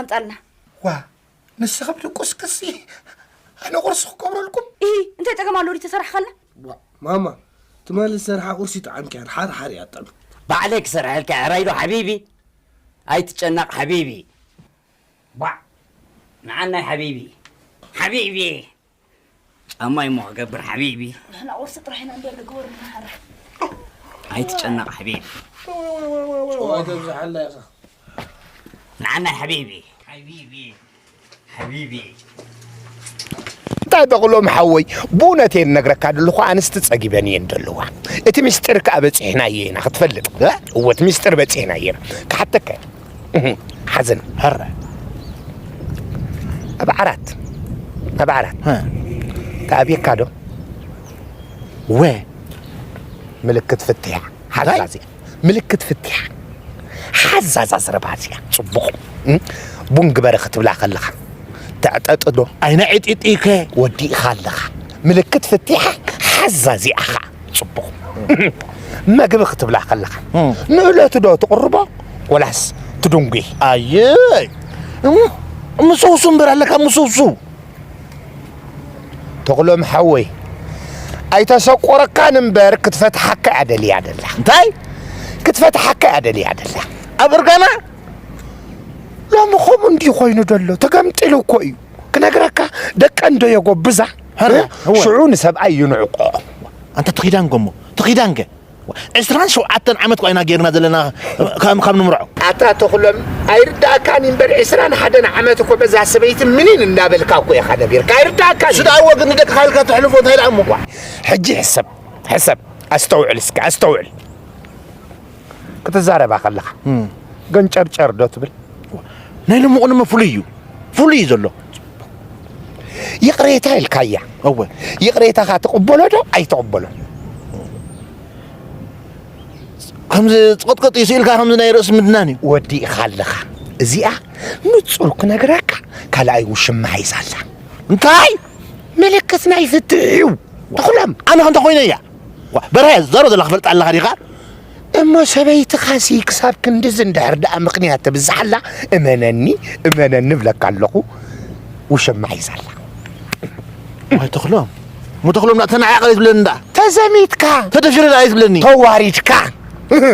ጸልና። ዋ፣ ንስኺ ብድቁስ ክሲ ኣነ ቁርሲ ክገብረልኩም? እሂ፣ እንታይ ጸገም ኣለዎ ድዩ ተሰራሕኻልና? ዋ፣ ማማ፣ ትማሊ ዝሰርሓ ቁርሲ ይጥዓምኪ እያ፣ ሓር ሓር እያ ትጥዕም። ባዕለይ ክሰርሐልካ እየ፣ ራይዶ ሓቢቢ። ኣይትጨነቕ ሓቢቢ። ዋ፣ ንዓናይ ሓቢቢ። ሓቢቢ። ጫማ እሞ ክገብር ሓቢቢ። ንሕና ቁርሲ ጥራሕ ኢና እንበር ንገብር ንሓራ። ኣይትጨነቕ ሓቢቢ። ጨዋ ተብዝሓላ ኢኻ። ንዓናይ ሓቢቢ። ሓቢቢ። ሓቢቢ። እንታይ በቕሎም ሓወይ፣ ብእውነት እየ ዝነግረካ ዘለኹ፣ ኣንስቲ ጸጊበን እየን ዘለዋ። እቲ ምስጢር ከኣ በጺሕናዮ ኢና ክትፈልጥ። እ? እወ፣ እቲ ምስጢር በጺሕናዮ ኢና። ክሓተካ እየ። እህ፣ ሓዘን። ሀረ። ኣብ ዓራት። ኣብ ዓራት። ሀ። ተኣብየካ ዶ? ወ። ምልክት ፍትያ። እንታይ? ሓዛዚ። ምልክት ፍትያ። ሓዛዛ ዘረባ እዚኣ። ጽቡቕ። እም? ቡን ግበረ ክትብላ ከለኻ። ተዕጠጥዶ? ኣይነ ዕጢጢከ? ወዲእኻ ኣለኻ። ምልክት ፍትያ ሓዛዚ ኣኻ። ጽቡቕ። መግቢ ክትብላ ከለኻ። እም። ንእለቱ ዶ ትቕርቦ? ወላስ ትድንጉ? ኣየ። እም፣ ምስውሱ እምበር ኣለካ ምስውሱ። ተኽሎም ሓወይ፣ ኣይተሰቆረካን እምበር ክትፈትሓካ እያ ደልያ ደላ። እንታይ? ክትፈትሓካ እያ ደልያ ደላ። ኣብ እርጋና? ሎሚ ኸምኡ እንዲዩ ኮይኑ ደሎ፣ ተገምጢሉ እኮ እዩ። ክነግረካ፣ ደቀን ዶ የጎብዛ? ሀረ፣ እ? እወ። ሽዑ ንሰብኣይ ይንዕቆ። ኣንታ ትኺዳንጎ እሞ፣ ትኺዳንገ? ዕስራን ሸውዓተን ዓመት እኮ ኢና ጌርና ዘለና ካብ፣ ካብ ንምርዖ። ኣታ ተኽሎም፣ ኣይርዳእካን እምበር ዕስራን ሓደን ዓመት እኮ በዛ ሰበይቲ ምኒን እንዳበልካ እኮ ኢኻ ነቢርካ። ኣይርዳእካን እዩ። ስድኣዎ ግን ንደቅኻ ኢልካ ተሕልፎ እንታይ ደኣ እሞ? ዋ፣ ሕጂ ሕሰብ፣ ሕሰብ። ኣስተውዕል እስከ፣ ኣስተውዕል። ክትዛረባ ከለኻ እም። ገንጨርጨር ዶ ትብል? ናይ ሎሚ ቅንሚ ፍሉይ እዩ። ፍሉይ እዩ ዘሎ። ይቕሬታ ኢልካያ። እወ። ይቕሬታኻ ትቕበሎ ዶ ኣይትቕበሎ? ከምዚ ጽቕጥቅጥ እዩ ስኢልካ ከምዚ ናይ ርእሲ ምድናን እዩ። ወዲእኻ ኣለኻ። እዚኣ ንጹር ክነግረካ ካልኣይ ውሽማ ሒዛ ኣላ። እንታይ? ምልክት ናይ ፍትሕ እዩ። ተኽሎም። ኣነ ከምታ ኮይነ እያ። ዋ፣ በርሀ፣ ዘሮ ዘላ ክፈልጣ ኣለኻ ዲኻ? እሞ ሰበይትኻሲ ክሳብ ክንድዚ እንድሕር ደኣ ምኽንያት ተብዝሓላ፣ እመነኒ፣ እመነኒ እብለካ ኣለኹ፣ ውሽማ ሒዛላ። ዋይ ተኽሎም፣ እሞ ተኽሎም ደኣ ተናዒቕ ኣይትብለኒ ደኣ። ተዘሚትካ። ተደፊረ ደኣ ኣይትብለኒ። ተዋሪድካ።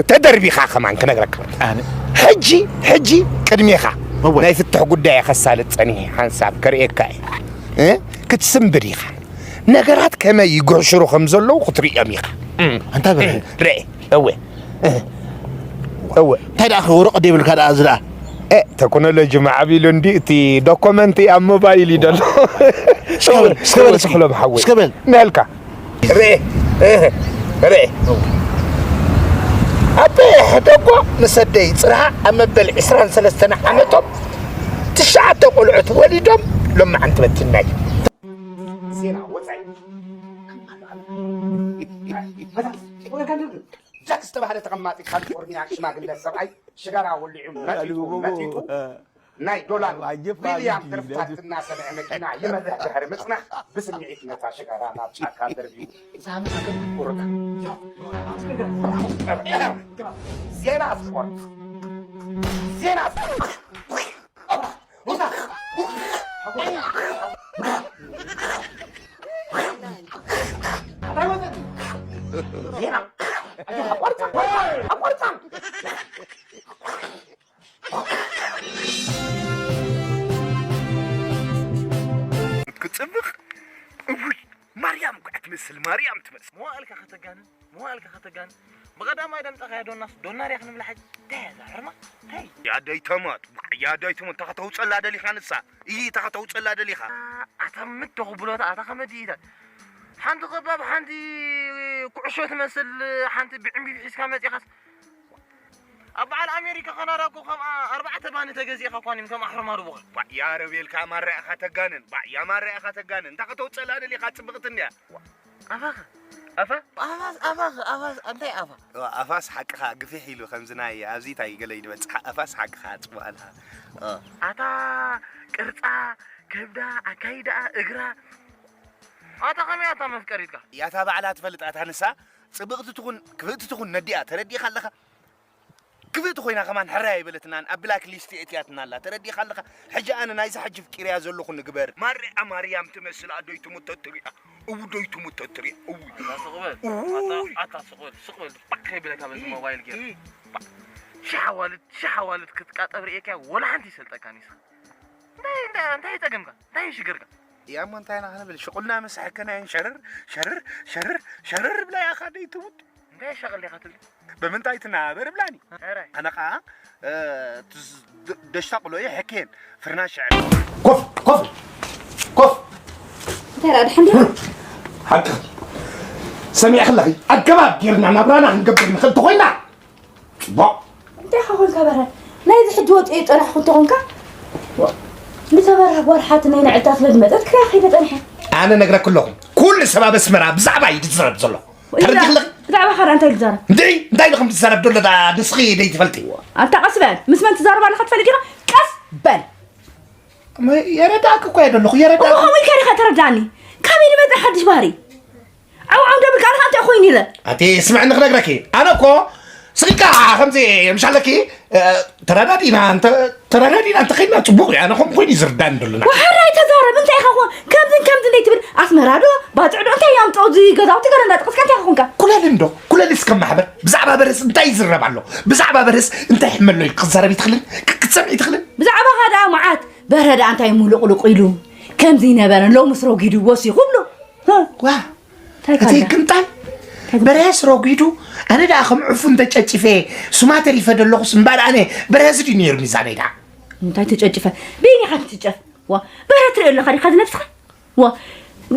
ተደርቢኻ ከማን ክነግረካ። ኣነ። ሕጂ፣ ሕጂ ቅድሜኻ እወ። ናይ ፍትሕ ጉዳይ ከሳልጥ ጸኒሐ ሓንሳብ ከርእየካ እየ። እ? ክትስንብድ ኢኻ። ነገራት ከመይ ይግዕሽሩ ከም ዘለዉ ክትርእዮም ኢኻ። ኣንታ በለ። ርኤ፣ እወ። እወ። እንታይ ደኣ ወረቐት ዘይብልካ ደኣ እዚ ደኣ? እ፣ ተክኖሎጂ ማዕቢሉ እንዲ እቲ ዶኮመንት ኣብ ሞባይል እዩ ደሎ። እስከ በል፣ እስከ በል፣ እወ፣ እስኪ። ተኽሎም ሓወይ። እስከ በል። ነልካ። ርኤ፣ ርኤ። ኣቦይ ሓደ እኮ ምስ ኣደይ ጽርሃ ኣብ መበል ዕስራን ሰለስተን ዓመቶም ትሽዓተ ቆልዑት ወሊዶም ሎማዓንቲ በቲናይ። ዜና ወጻኢ። ጃክ ዝተባህለ ተቐማጢ ካሊፎርኒያ ሽማግለ ሰብኣይ ሽጋራ ወሊዑ መጢጡ፣ መጢጡ ናይ ዶላር ቢልያን ትርፍታት እናሰምዐ መኪና ይመርሕ ድሕሪ ምጽናሕ ብስምዒት ነታ ሽጋራ ናብ ጫካ ደርቢዩ። እዛ መሳከል ቁርጣ። ዜና ስፖርት። ዜና ስፖርት። ዜና። ኣቋርጻ፣ ኣቋርጻ፣ ኣቋርጻ። ክትጽብቕ፣ እውይ፣ ማርያም እኳ ትመስል፣ ማርያም ትመስል። መዋእልካ ከተጋንን፣ መዋእልካ ከተጋንን። ብቐዳማይ ደምጸኻያ ዶናስ፣ ዶና ድያ ክንብላ ሕጂ? እንታይ እያ እዛ ሕርማ? እንታይ? ያዳይ ተማጥ፣ ያዳይ ተማጥ፣ ታኻ ተውጸላ ደሊኻ ንሳ። እይ፣ ታኻ ተውጸላ ደሊኻ። ኣታ ምተኹ ብሎታ፣ ኣታ ከመ ድኢታ። ሓንቲ ኸባብ፣ ሓንቲ ኩዕሾ ትመስል፣ ሓንቲ ብዕምቢብ ሒዝካ መጺኻስ። ኣብ በዓል ኣሜሪካ ካናዳ እኮ ከምኣ ኣርባዕተ ባኒ ተገዚእኻ እኳ ኒም ከም ኣሕርማሩ ብኾን። ባዕ ያረብ የልካ ማራ ኢኻ ተጋንን። ባዕ ያ ማራ ኢኻ ተጋንን። እንታይ ከተውጸላ ደሊኻ ጽብቕቲ እንድያ። ኣፋኸ? ኣፋ? ኣፋስ፣ ኣፋኸ? ኣፋስ፣ ኣንታይ ኣፋ? ኣፋስ ሓቅኻ ግፍሕ ኢሉ ከምዚ ናይ ኣብዚ ታይ ገለ ይበጽሓ። ኣፋስ ሓቅኻ ጽቡቕ ኣለኻ። ኦ። ኣታ ቅርጻ፣ ከብዳ፣ ኣካይዳኣ፣ እግራ። ኣታ ከመይ ኣታ መፍቀሪትካ? ያታ ባዕላ ትፈልጥ ኣታ ንሳ ጽብቕቲ ትኹን ክብእቲ ትኹን ነዲኣ ተረዲእኻ ኣለኻ። ክፍእቲ ኮይና ከማን ሕራይ ኣይበለትናን፣ ኣብ ብላክ ሊስት የእትያትና ኣላ። ተረዲእካ ኣለኻ? ሕጂ ኣነ ናይዛ ሕጂ ፍቂረያ ዘለኹ ንግበር። ማርያ ማርያም ትመስል ኣዶይ ትሙት ተትሪኣ። እው ዶይ ትሙት ተትሪኣ። እው። ኣታ ስቕ በል። ኣታ፣ ውይ። ኣታ ስቕ በል። ስቕ በል። ባዕ ከይብለካ በዚ ሞባይል ጌር። እ። ባዕ። ሽሕ ኣዋልድ፣ ሽሕ ኣዋልድ ክትቃጠብ ርእየካያ ወላ ሓንቲ ይሰልጠካ ኒስኻ። እንታይ፣ እንታይ፣ እንታይ ጸገምካ? እንታይ ሽግርካ? እያ እሞ እንታይ ኢና ክንብል? ሽቑልና መሳሕከናየን ሸረር፣ ሸረር፣ ሸረር፣ ሸረር ብላ እያ ካደይ ትሙት። እንታይ ሸቕል ኢኻ ትብል? ብምንታይ ትናበር ብላኒ? ሕራይ። ኣነ ኸዓ፣ እ፣ ትዝ-፣ ደ-፣ ደሽታ ቁሎ እየ ሕክየን ፍርናሽ ሽዕር። ኮፍ፣ ኮፍ፣ ኮፍ። እንታይ ደኣ፣ ድሓን ዲኻ? ሓቅኺ። ሰሚዕኺ ኣለኺ? ኣገባብ ጌርና ናብራና ክንገብር ንኽእል እንተኾይና፣ ጽቡቕ። እንታይ ኢኻ ኮንካ በራድ? ናይዚ ሕጂ ወጺኤ ዝጸናሕኩ እንተኾንካ፣ ዋ፣ ንተበራ ጓል ሓትነይ ንዕልታ ስለ ዝመጸት ክሪኣ ከይደ ጸኒሐ። ኣነ ነግረኪ ኣለኹ። ኩሉ ሰብ ኣብ ኣስመራ ብዛዕባ እዩ ዝዛረብ ዘሎ። ተረዲእኺ ኣለኺ? ብዛዕባ ካዳ እንታይ ዝዛረብ? እንዴ፣ እንታይ ኢኹም ትዛረብ ዘሎ ደኣ ንስኺ ደይ ትፈልጢ? ኣንታ ቀስ በል። ምስ መን ትዛረብ ኣለኻ ትፈልጥ ዲኻ? ቀስ በል። እሞ የረዳእኪ እኮ እየ ዘለኹ፣ የረዳእኪ። እሞ ከምኡ ኢልካ ዲኻ ተረዳእኒ? ካበይ ዝመጸ ሓድሽ ባህሪ? ዓው ዓው ደብል ቃልካ እንታይ ኮይኑ ኢለ? ኣቲ ስምዕኒ ክነግረኪ። ኣነ እኮ ስኺ ከኣ ከምዚ ምሽ ኣለኪ፣ እ፣ ተረዳዲእና እንተ-፣ ተረዳዲእና እንተኸይድና ጽቡቕ እዩ። ኣነ ከምኡ ኮይኑ እዩ ዝርዳኒ ዘሎ። ዋሓራ ኣይተዛረብ፣ እንታይ ኢኻ ኮን ከምዝን ከምዝን ደይ ትብል? ኣስመራ ዶ፣ ባጽዕ ዶ፣ እንታይ እዩ ኣምጽኦ እዚ ገዛውቲ ገለ እንዳጠቐስካ እንታይ ኢኻ ኮንካ? ኩለሊ እንዶ፣ ኩለሊ እስከ ማሕበር ብዛዕባ በርሀስ እንታይ ይዝረብ ኣሎ? ብዛዕባ በርሀስ እንታይ ሕመሎ እዩ ክዛረብ ይትኽልን? ክ-፣ ክትሰምዕ ይትኽልን? ብዛዕባኻ ደኣ መዓት፣ በርሀ ደኣ እንታይ ሙሉቕሉቕ ኢሉ? ከምዚ ይነበረን ሎምስ ረጒዱ ወሲኹ ብሎ። ዋ፣ እንታይ እቲ ካልእ? ቅንጣል እንታይ በርሀስ ረጒዱ፣ ኣነ ደኣ ከም ዕፉን ተጨጭፈ፣ ስማ ተሪፈ ደለኹስ እምበር ኣነ በርሀስ ድዩ ነይሩ ሚዛነይ ደኣ? እንታይ ተጨጭፈ? በይኒ ኢኻ ትጨፍ። ዋ፣ በርሀ ትሪኦ ኣለኻ ዲኻ ዝነብስኻ? ዋ፣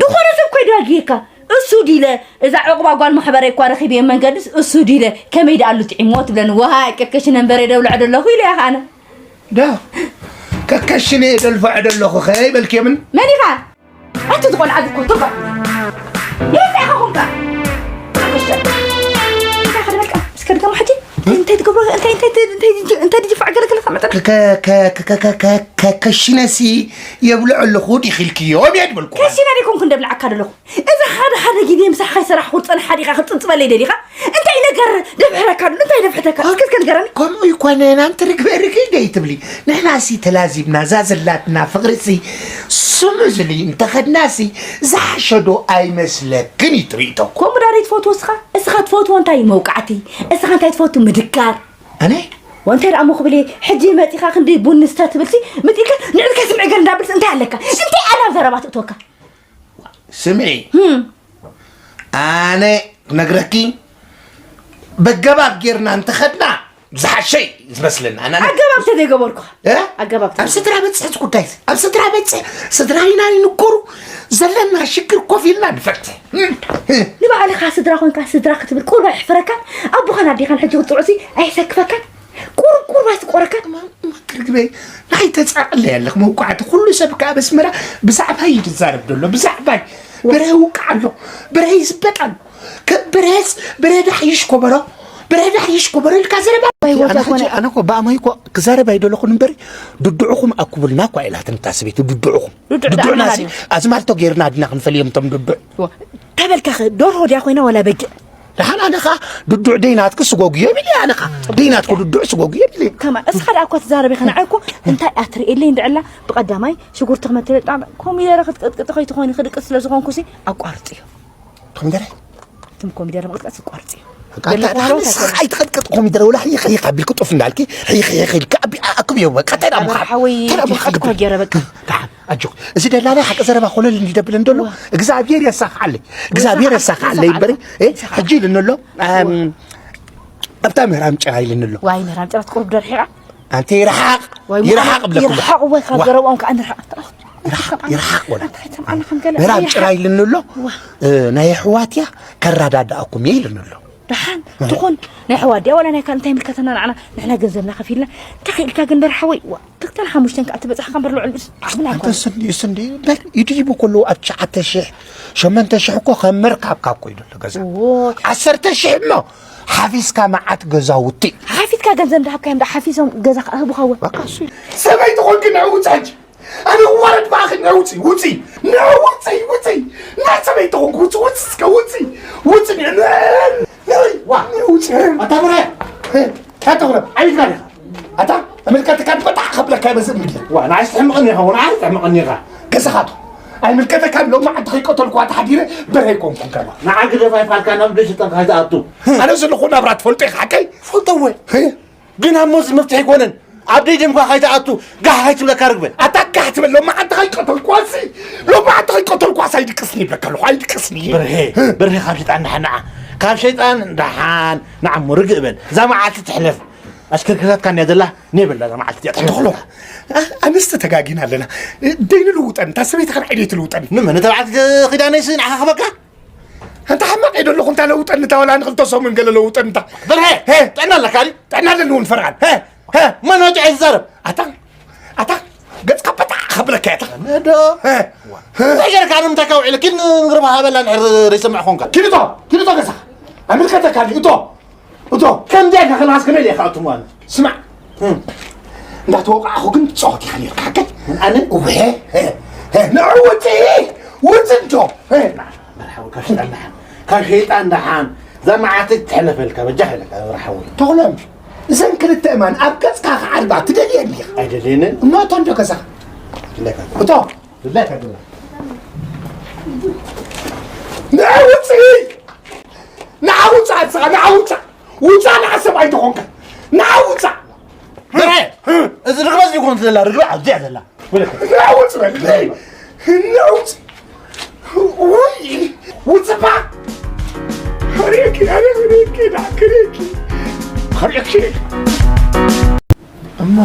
ዝኾነ ሰብ ኮይዱ ኣጊርካ። እሱ ዲለ፣ እዛ ዕቑባ ጓል ማሕበረይ እኳ ረኺበ መንገድስ፣ እሱ ዲለ፣ ከመይ ደኣ ኣሉ ጥዒሞ ትብለኒ። ዋይ፣ ከከሽነ እምበር የደብልዖ ደለኹ ኢለ እየ ኣነ። ዶ፣ ከከሽነ የደልፍዖ ደለኹ ከይበልክዮምን? መን ኢኻ? ኣቲ ዝኾነ ዓቢ እኮ ቱባ። እንታይ ኢኻ ኮንካ? ኣበሻ። እንታይ ኢኻ በቃ? እስከ ድገሞ ሕጂ። እንታይ ትገብሮ? እንታይ፣ እንታይ፣ እንታይ፣ እንታይ፣ እንታይ ድጅፋዕ ገለ ገለ ከመጠን? ከ-፣ ከ-፣ ከ-፣ ከ-፣ ከ-፣ ከ-፣ ከ-፣ ከሽነሲ የብልዖ ኣለኹ ዲኺ ኢልክዮ? እየ ድበልኩ። ከሽነ ዲኮንኩ እንደብልዓካ ደለኹ። እዚ ሓደ ሓደ ግዜ ምሳኻ ይሰራሕኹ ዝጸንሓ ዲኻ ክትጽንጽበለይ ደሊኻ? እንታይ ነገር ደፍሕረካ ኣሎ? እንታይ ደፍሕተካ? እስከ፣ እስከ ንገረኒ። ከምኡ ይኮነን፣ ኣንቲ ርግበ ርግይ ደይ ትብሊ። ንሕናሲ ተላዚብና፣ እዛ ዘላትና ፍቕሪሲ ስሙ ዝሊ እንተኸድናሲ ዝሓሸዶ ኣይመስለክን እዩ ትርኢቶ። ከምኡ ዳር ትፈትዎ እስኻ? እስኻ ትፈትዎ እንታይ እዩ መውቃዕቲ? እስኻ እንታይ ትፈቱ ምድካር? ኣነ? ወንተ ደኣ እሞ ክብል እየ፣ ሕጂ መጺኻ ክንዲ ቡን ንስተ ትብልሲ፣ መጺእካ ንዕልካ ስምዒ ገል እንዳብልስ እንታይ ኣለካ? እንታይ ኣናብ ዘረባ ትእትወካ? ስምዒ፣ ህም። ኣነ ክነግረኪ፣ በገባብ ጌርና እንተኸድና ዝሓሸ እዩ ዝመስለኒ። ኣነ፣ ኣነ ኣገባብ ተዘይገበርኩ። እ? ኣገባብ ኣብ ስድራ በጽሒ እቲ ጉዳይ እዚ። ኣብ ስድራ በጽሒ፣ ስድራ ኢና ይንከሩ፣ ዘለና ሽግር ኮፍ ኢልና ንፈትሕ። እም፣ እ። ንባዕልኻ ስድራ ኮንካ ስድራ ክትብል ቁሩብ ኣይሕፍረካን? ኣቦኻን ኣዴኻን ሕጂ ክትጽውዑሲ ኣይሰክፈካን? ቁሩብ ቁሩብ ኣይስቆረካን? ማ-፣ ማ-፣ ክርግበይ፣ ናይ ተጻቕለ ያለኽ መውቃዕቲ። ኩሉ ሰብ ከኣ ኣብ ኣስመራ ብዛዕባይ እዩ ዝዛረብ ዘሎ፣ ብዛዕባይ። ዋ። ብረ ውቃዕ ኣሎ፣ ብረ ይዝበጥ ኣሎ። ከ-፣ ብረስ፣ ብረ ዳሕይሽ ኮበሮ፣ ብረ ዳሕይሽ ኮበሮ ኢልካ ዘረባ። ወይ ወታ ኣነ ሕጂ፣ ኮነ። ኣነ እኮ ብኣማይ እኮ ክዛረብ ኣይደለኹን እምበሪ፣ ድድዑኹም ኣኩብልና እኳ ኢላትኒ እታ ሰበይቲ፣ ድድዑኹም። ድድዕ ድድዑና ደኣ ሲ፣ ኣዝማልቶ ጌርና ድና ክንፈልዮም እቶም ድድዕ። ዋ፣ ተበልካኸ፣ ደርሆ ድያ ኮይና ዋላ በጊዕ? ደሓን ኣነ ኸኣ ድዱዕ ደይናትኪ ስጎጉ የብል እየ፣ ኣነ ኸኣ ደይናትኩ ድዱዕ ስጎጉ የብል እየ። ከማ፣ እስኻ ደኣ እኳ ትዛረብ ኢኻ፣ ንዓይ እኮ እንታይ ኣትርእየለይ እንድዕላ፣ ብቐዳማይ ሽጉርቲ ክመትለጥ፣ ኮሚደረ ክትቅጥቅጢ ከይትኾኒ ክድቅስ ስለ ዝኾንኩሲ ኣቋርጽዮ። ኮሚደረ? እቶም ኮሚደረ ምቕጥቃጥ ኣቋርጽዮ። በቃ፣ ገለ ኣታ፣ ተዋህዶ ኣታ፣ ኣይትቐጥቅጥ ኮሚደረ፣ ወላ ሕይኽ፣ ሕይኽ ኣቢልኪ ጡፍ እንዳልኪ፣ ሕይኽ፣ ሕይኽ ኢልኪ፣ ኣቢ-፣ ኣክብዮ፣ በቃ፣ እንታይ ደኣ ኣበራ ምኻድ? ሓወይ፣ እንታይ ደኣ ምኻድ? ጀርካ እኮ ገይረ፣ በቃ። ደሓን። ኣጆኽ፣ እዚ ደላላይ ሓቂ ዘረባ ኮለል እንዲደብለን ደሎ፣ ዋ። እግዚኣብሔር የሳኽዓለይ፣ እግዚኣብሔር ዋ፣ የሳኽዓለይ ይበሪ። የሳኽዓለይ። እ፣ ሕጂ ኢሉኒ ኣሎ፣ ዋ። ኣም፣ ኣብታ ምህራም ጭራ ኢሉኒ ኣሎ። ዋይ፣ ምህራም ጭራ ትቁርብ ዶ ርሒቓ? ኣንቲ ይርሓቕ፣ ዋይ፣ ይርሓቕ ዋ፣ ብለኩም። ይርሓቕ፣ ወይ ካብ ዋ። ዘረብኦም ከዓ ንርሓቕ። ይርሓቕ፣ ይርሓቕ ወላ። ኣንታ ኣይሰምዓና ከም ገለ ምህራም ይርሓቕ። ጭራ ኢሉኒ ኣሎ፣ ዋ። እ፣ ናይ ኣሕዋት እያ፣ ከረዳድኣኩም እየ ኢሉኒ ኣሎ። ደሓን ትኹን ናይ ኣሕዋት ድያ ዋላ ናይ ካልእ እንታይ ይምልከተና ንዓና? ንሕና ገንዘብና ከፊልና፣ እንታይ ኢልካ ግን በርሓወይ? ዋ። ክልተን ሓሙሽተን ከኣ ትበጽሕ ከም በርልዑ ልብስ ዓቕምና ኣንተ ኣይኮነን። ስንዲ፣ ስንዲ፣ በር ይድይቡ ከለዉ ኣብ ትሽዓተ ሽሕ፣ ሸሞንተ ሽሕ እኮ ከም መርካብካ እኮ እዩ ዘሎ ገዛ። ዎ። ዓሰርተ ሽሕ እሞ ሓፊስካ መዓት ገዛውቲ። ሓፊስካ ገንዘብ እንዳሃብካዮም ዶ ሓፊሶም ገዛ ክህቡኻ እወ። በቃ እሱ እዩ። ሰበይቲ ኮንኪ ንዕውፅ ሕጂ። ኣነ እዋረድ ብኣኺ ንዕውፂ፣ ውፂ፣ ንዕውፂ፣ ውፂ። ናይ ሰበይቲ ኮንኪ ውፂ፣ ውፂ እስከ ውፂ። ውፂ፣ ንዕ-፣ ንዕ-፣ ንዕ-፣ ዋ፣ ንዕውፂ። ኣታ ብረ። ኣታ ኹረ፣ ዓይንካ ዲኻ? ኣታ፣ ኣመልከተካ በጣዕ ከብለካ ይበዝእ ምድለ። ዋ፣ ንዓይስ ትሕምቕኒ ኢኻ፣ ዋ፣ ንዓይስ ትሕምቕኒ ኢኻ። ገዛኻቱ። ኣይምልከተካን፣ ሎሚ ዓዲ ከይቀተልኳ ተሓዲረ በርሀ ኣይኮንኩን ከማ። ንዓ ግደፍ ኣይፋልካ ናብ ደሽ ጠንካ ከይትኣቱ። ኣነ ዘለኹ ናብራ ትፈልጦ ኢኻ ሓቀይ? ፈልጦ እወ። ህ? ግን ኣሞስ መፍትሒ ኣይኮነን። ኣብ ደይ ደምኳ ከይትኣቱ ጋሕ ከይትብለካ ርግበ። ኣታ ጋሕ ትበል፣ ሎሚ ዓዲ ከይቀተልኳሲ፣ ሎሚ ዓዲ ከይቀተልኳሲ ኣይድቅስኒ ይብለካ ኣለኹ፣ ኣይድቅስኒ። በርሄ፣ ህ? በርሄ ካብ ሸይጣን ደሓን ንዓ። ካብ ሸይጣን ደሓን ንዓ እሞ ርግእ በል። እዛ መዓልቲ ትሕለፍ። ኣሽከርክርታትካ እንድያ ዘላ፣ ኔበላ እዛ መዓልቲ እዚኣ ትሕለፍ። ተኽሎ፣ ኣ-፣ ኣንስቲ ተጋጊና ኣለና። ደይ ንልውጠን፣ እታ ሰበይቲ ከን ዓይደይ ትልውጠን። ንመን? እታ በዓልቲ ኪዳነይሲ ንዓኻ ክበካ? ኣንታ ሓማቕ እየ ደለኹ፣ እንታ ለውጠኒ፣ እታ ወላ ንክልተ ሰሙን ገለ ለውጠኒ፣ እንታ። በርሀ፣ ሄ። ጥዕና ኣለካ ድዩ? ጥዕና ኣለኒ እውን ፈርቓን። ሄ፣ ሄ። መን ወጪ ኣይትዛረብ? ኣታ፣ ኣታ፣ ገጽካ በጣዕ ከብለካ እያ፣ እታ። ነዶ። ሄ። እንታይ ጌርካ ንምንታይ ካብ ውዒለ? ኪድ ንግርማ ሃበላ እንድሕር ዘይሰምዕ ኾንካ። ኪድ እቶ፣ ኪድ እቶ ገዛ። ኣምልከተካ ድዩ? እቶ። እቶ። ከምዚ ኢልካ ከለኻስ ከመይ ኢኻ ኣቱም ኣነ? ስማዕ። እም። እንዳተወቃዕኹ ግን ትጻወት ኢኻ ነርካ፣ ሓቀይ? ምን ኣነ? እወ፣ ሄ፣ ሄ፣ ንዑ ውጺ፣ ውጺ እንዶ። ሄ። መርሓባ፣ ካብ ሸይጣን ደሓን። ካብ ሸይጣን ደሓን። እዛ መዓልቲ ትሕለፈልካ፣ በጃ ኢለካ፣ መርሓባ። ተኽሎም፣ እዘን ክልተ እማን ኣብ ገጽካ ክዓርባ ትደልየን ዲኻ? ኣይደልየንን። እሞ እቶ እንዶ ገዛኻ? ይለካ። እቶ። ይለካ፣ ግባ። ንዓ ውጺ! ንዓ ውጻእ፣ ንስኻ ንዓ ውጻእ! ውጻእ፣ ንዓ ሰብኣይ ተኾንካ። ንዓ ውጻእ! በርሀ! እዚ ርግበ እዚ ይኹን ዘላ፣ ርግበ ኣብዚኣ ዘላ። ንዓ ውጽእ በል። ንዓ ውጽእ! ውይ! ውጽእ ባ! ከርእየኪ፣ ኣነ ከርእየኪ፣ ንዓ ከርእየኪ። ከርእየኪ። እሞ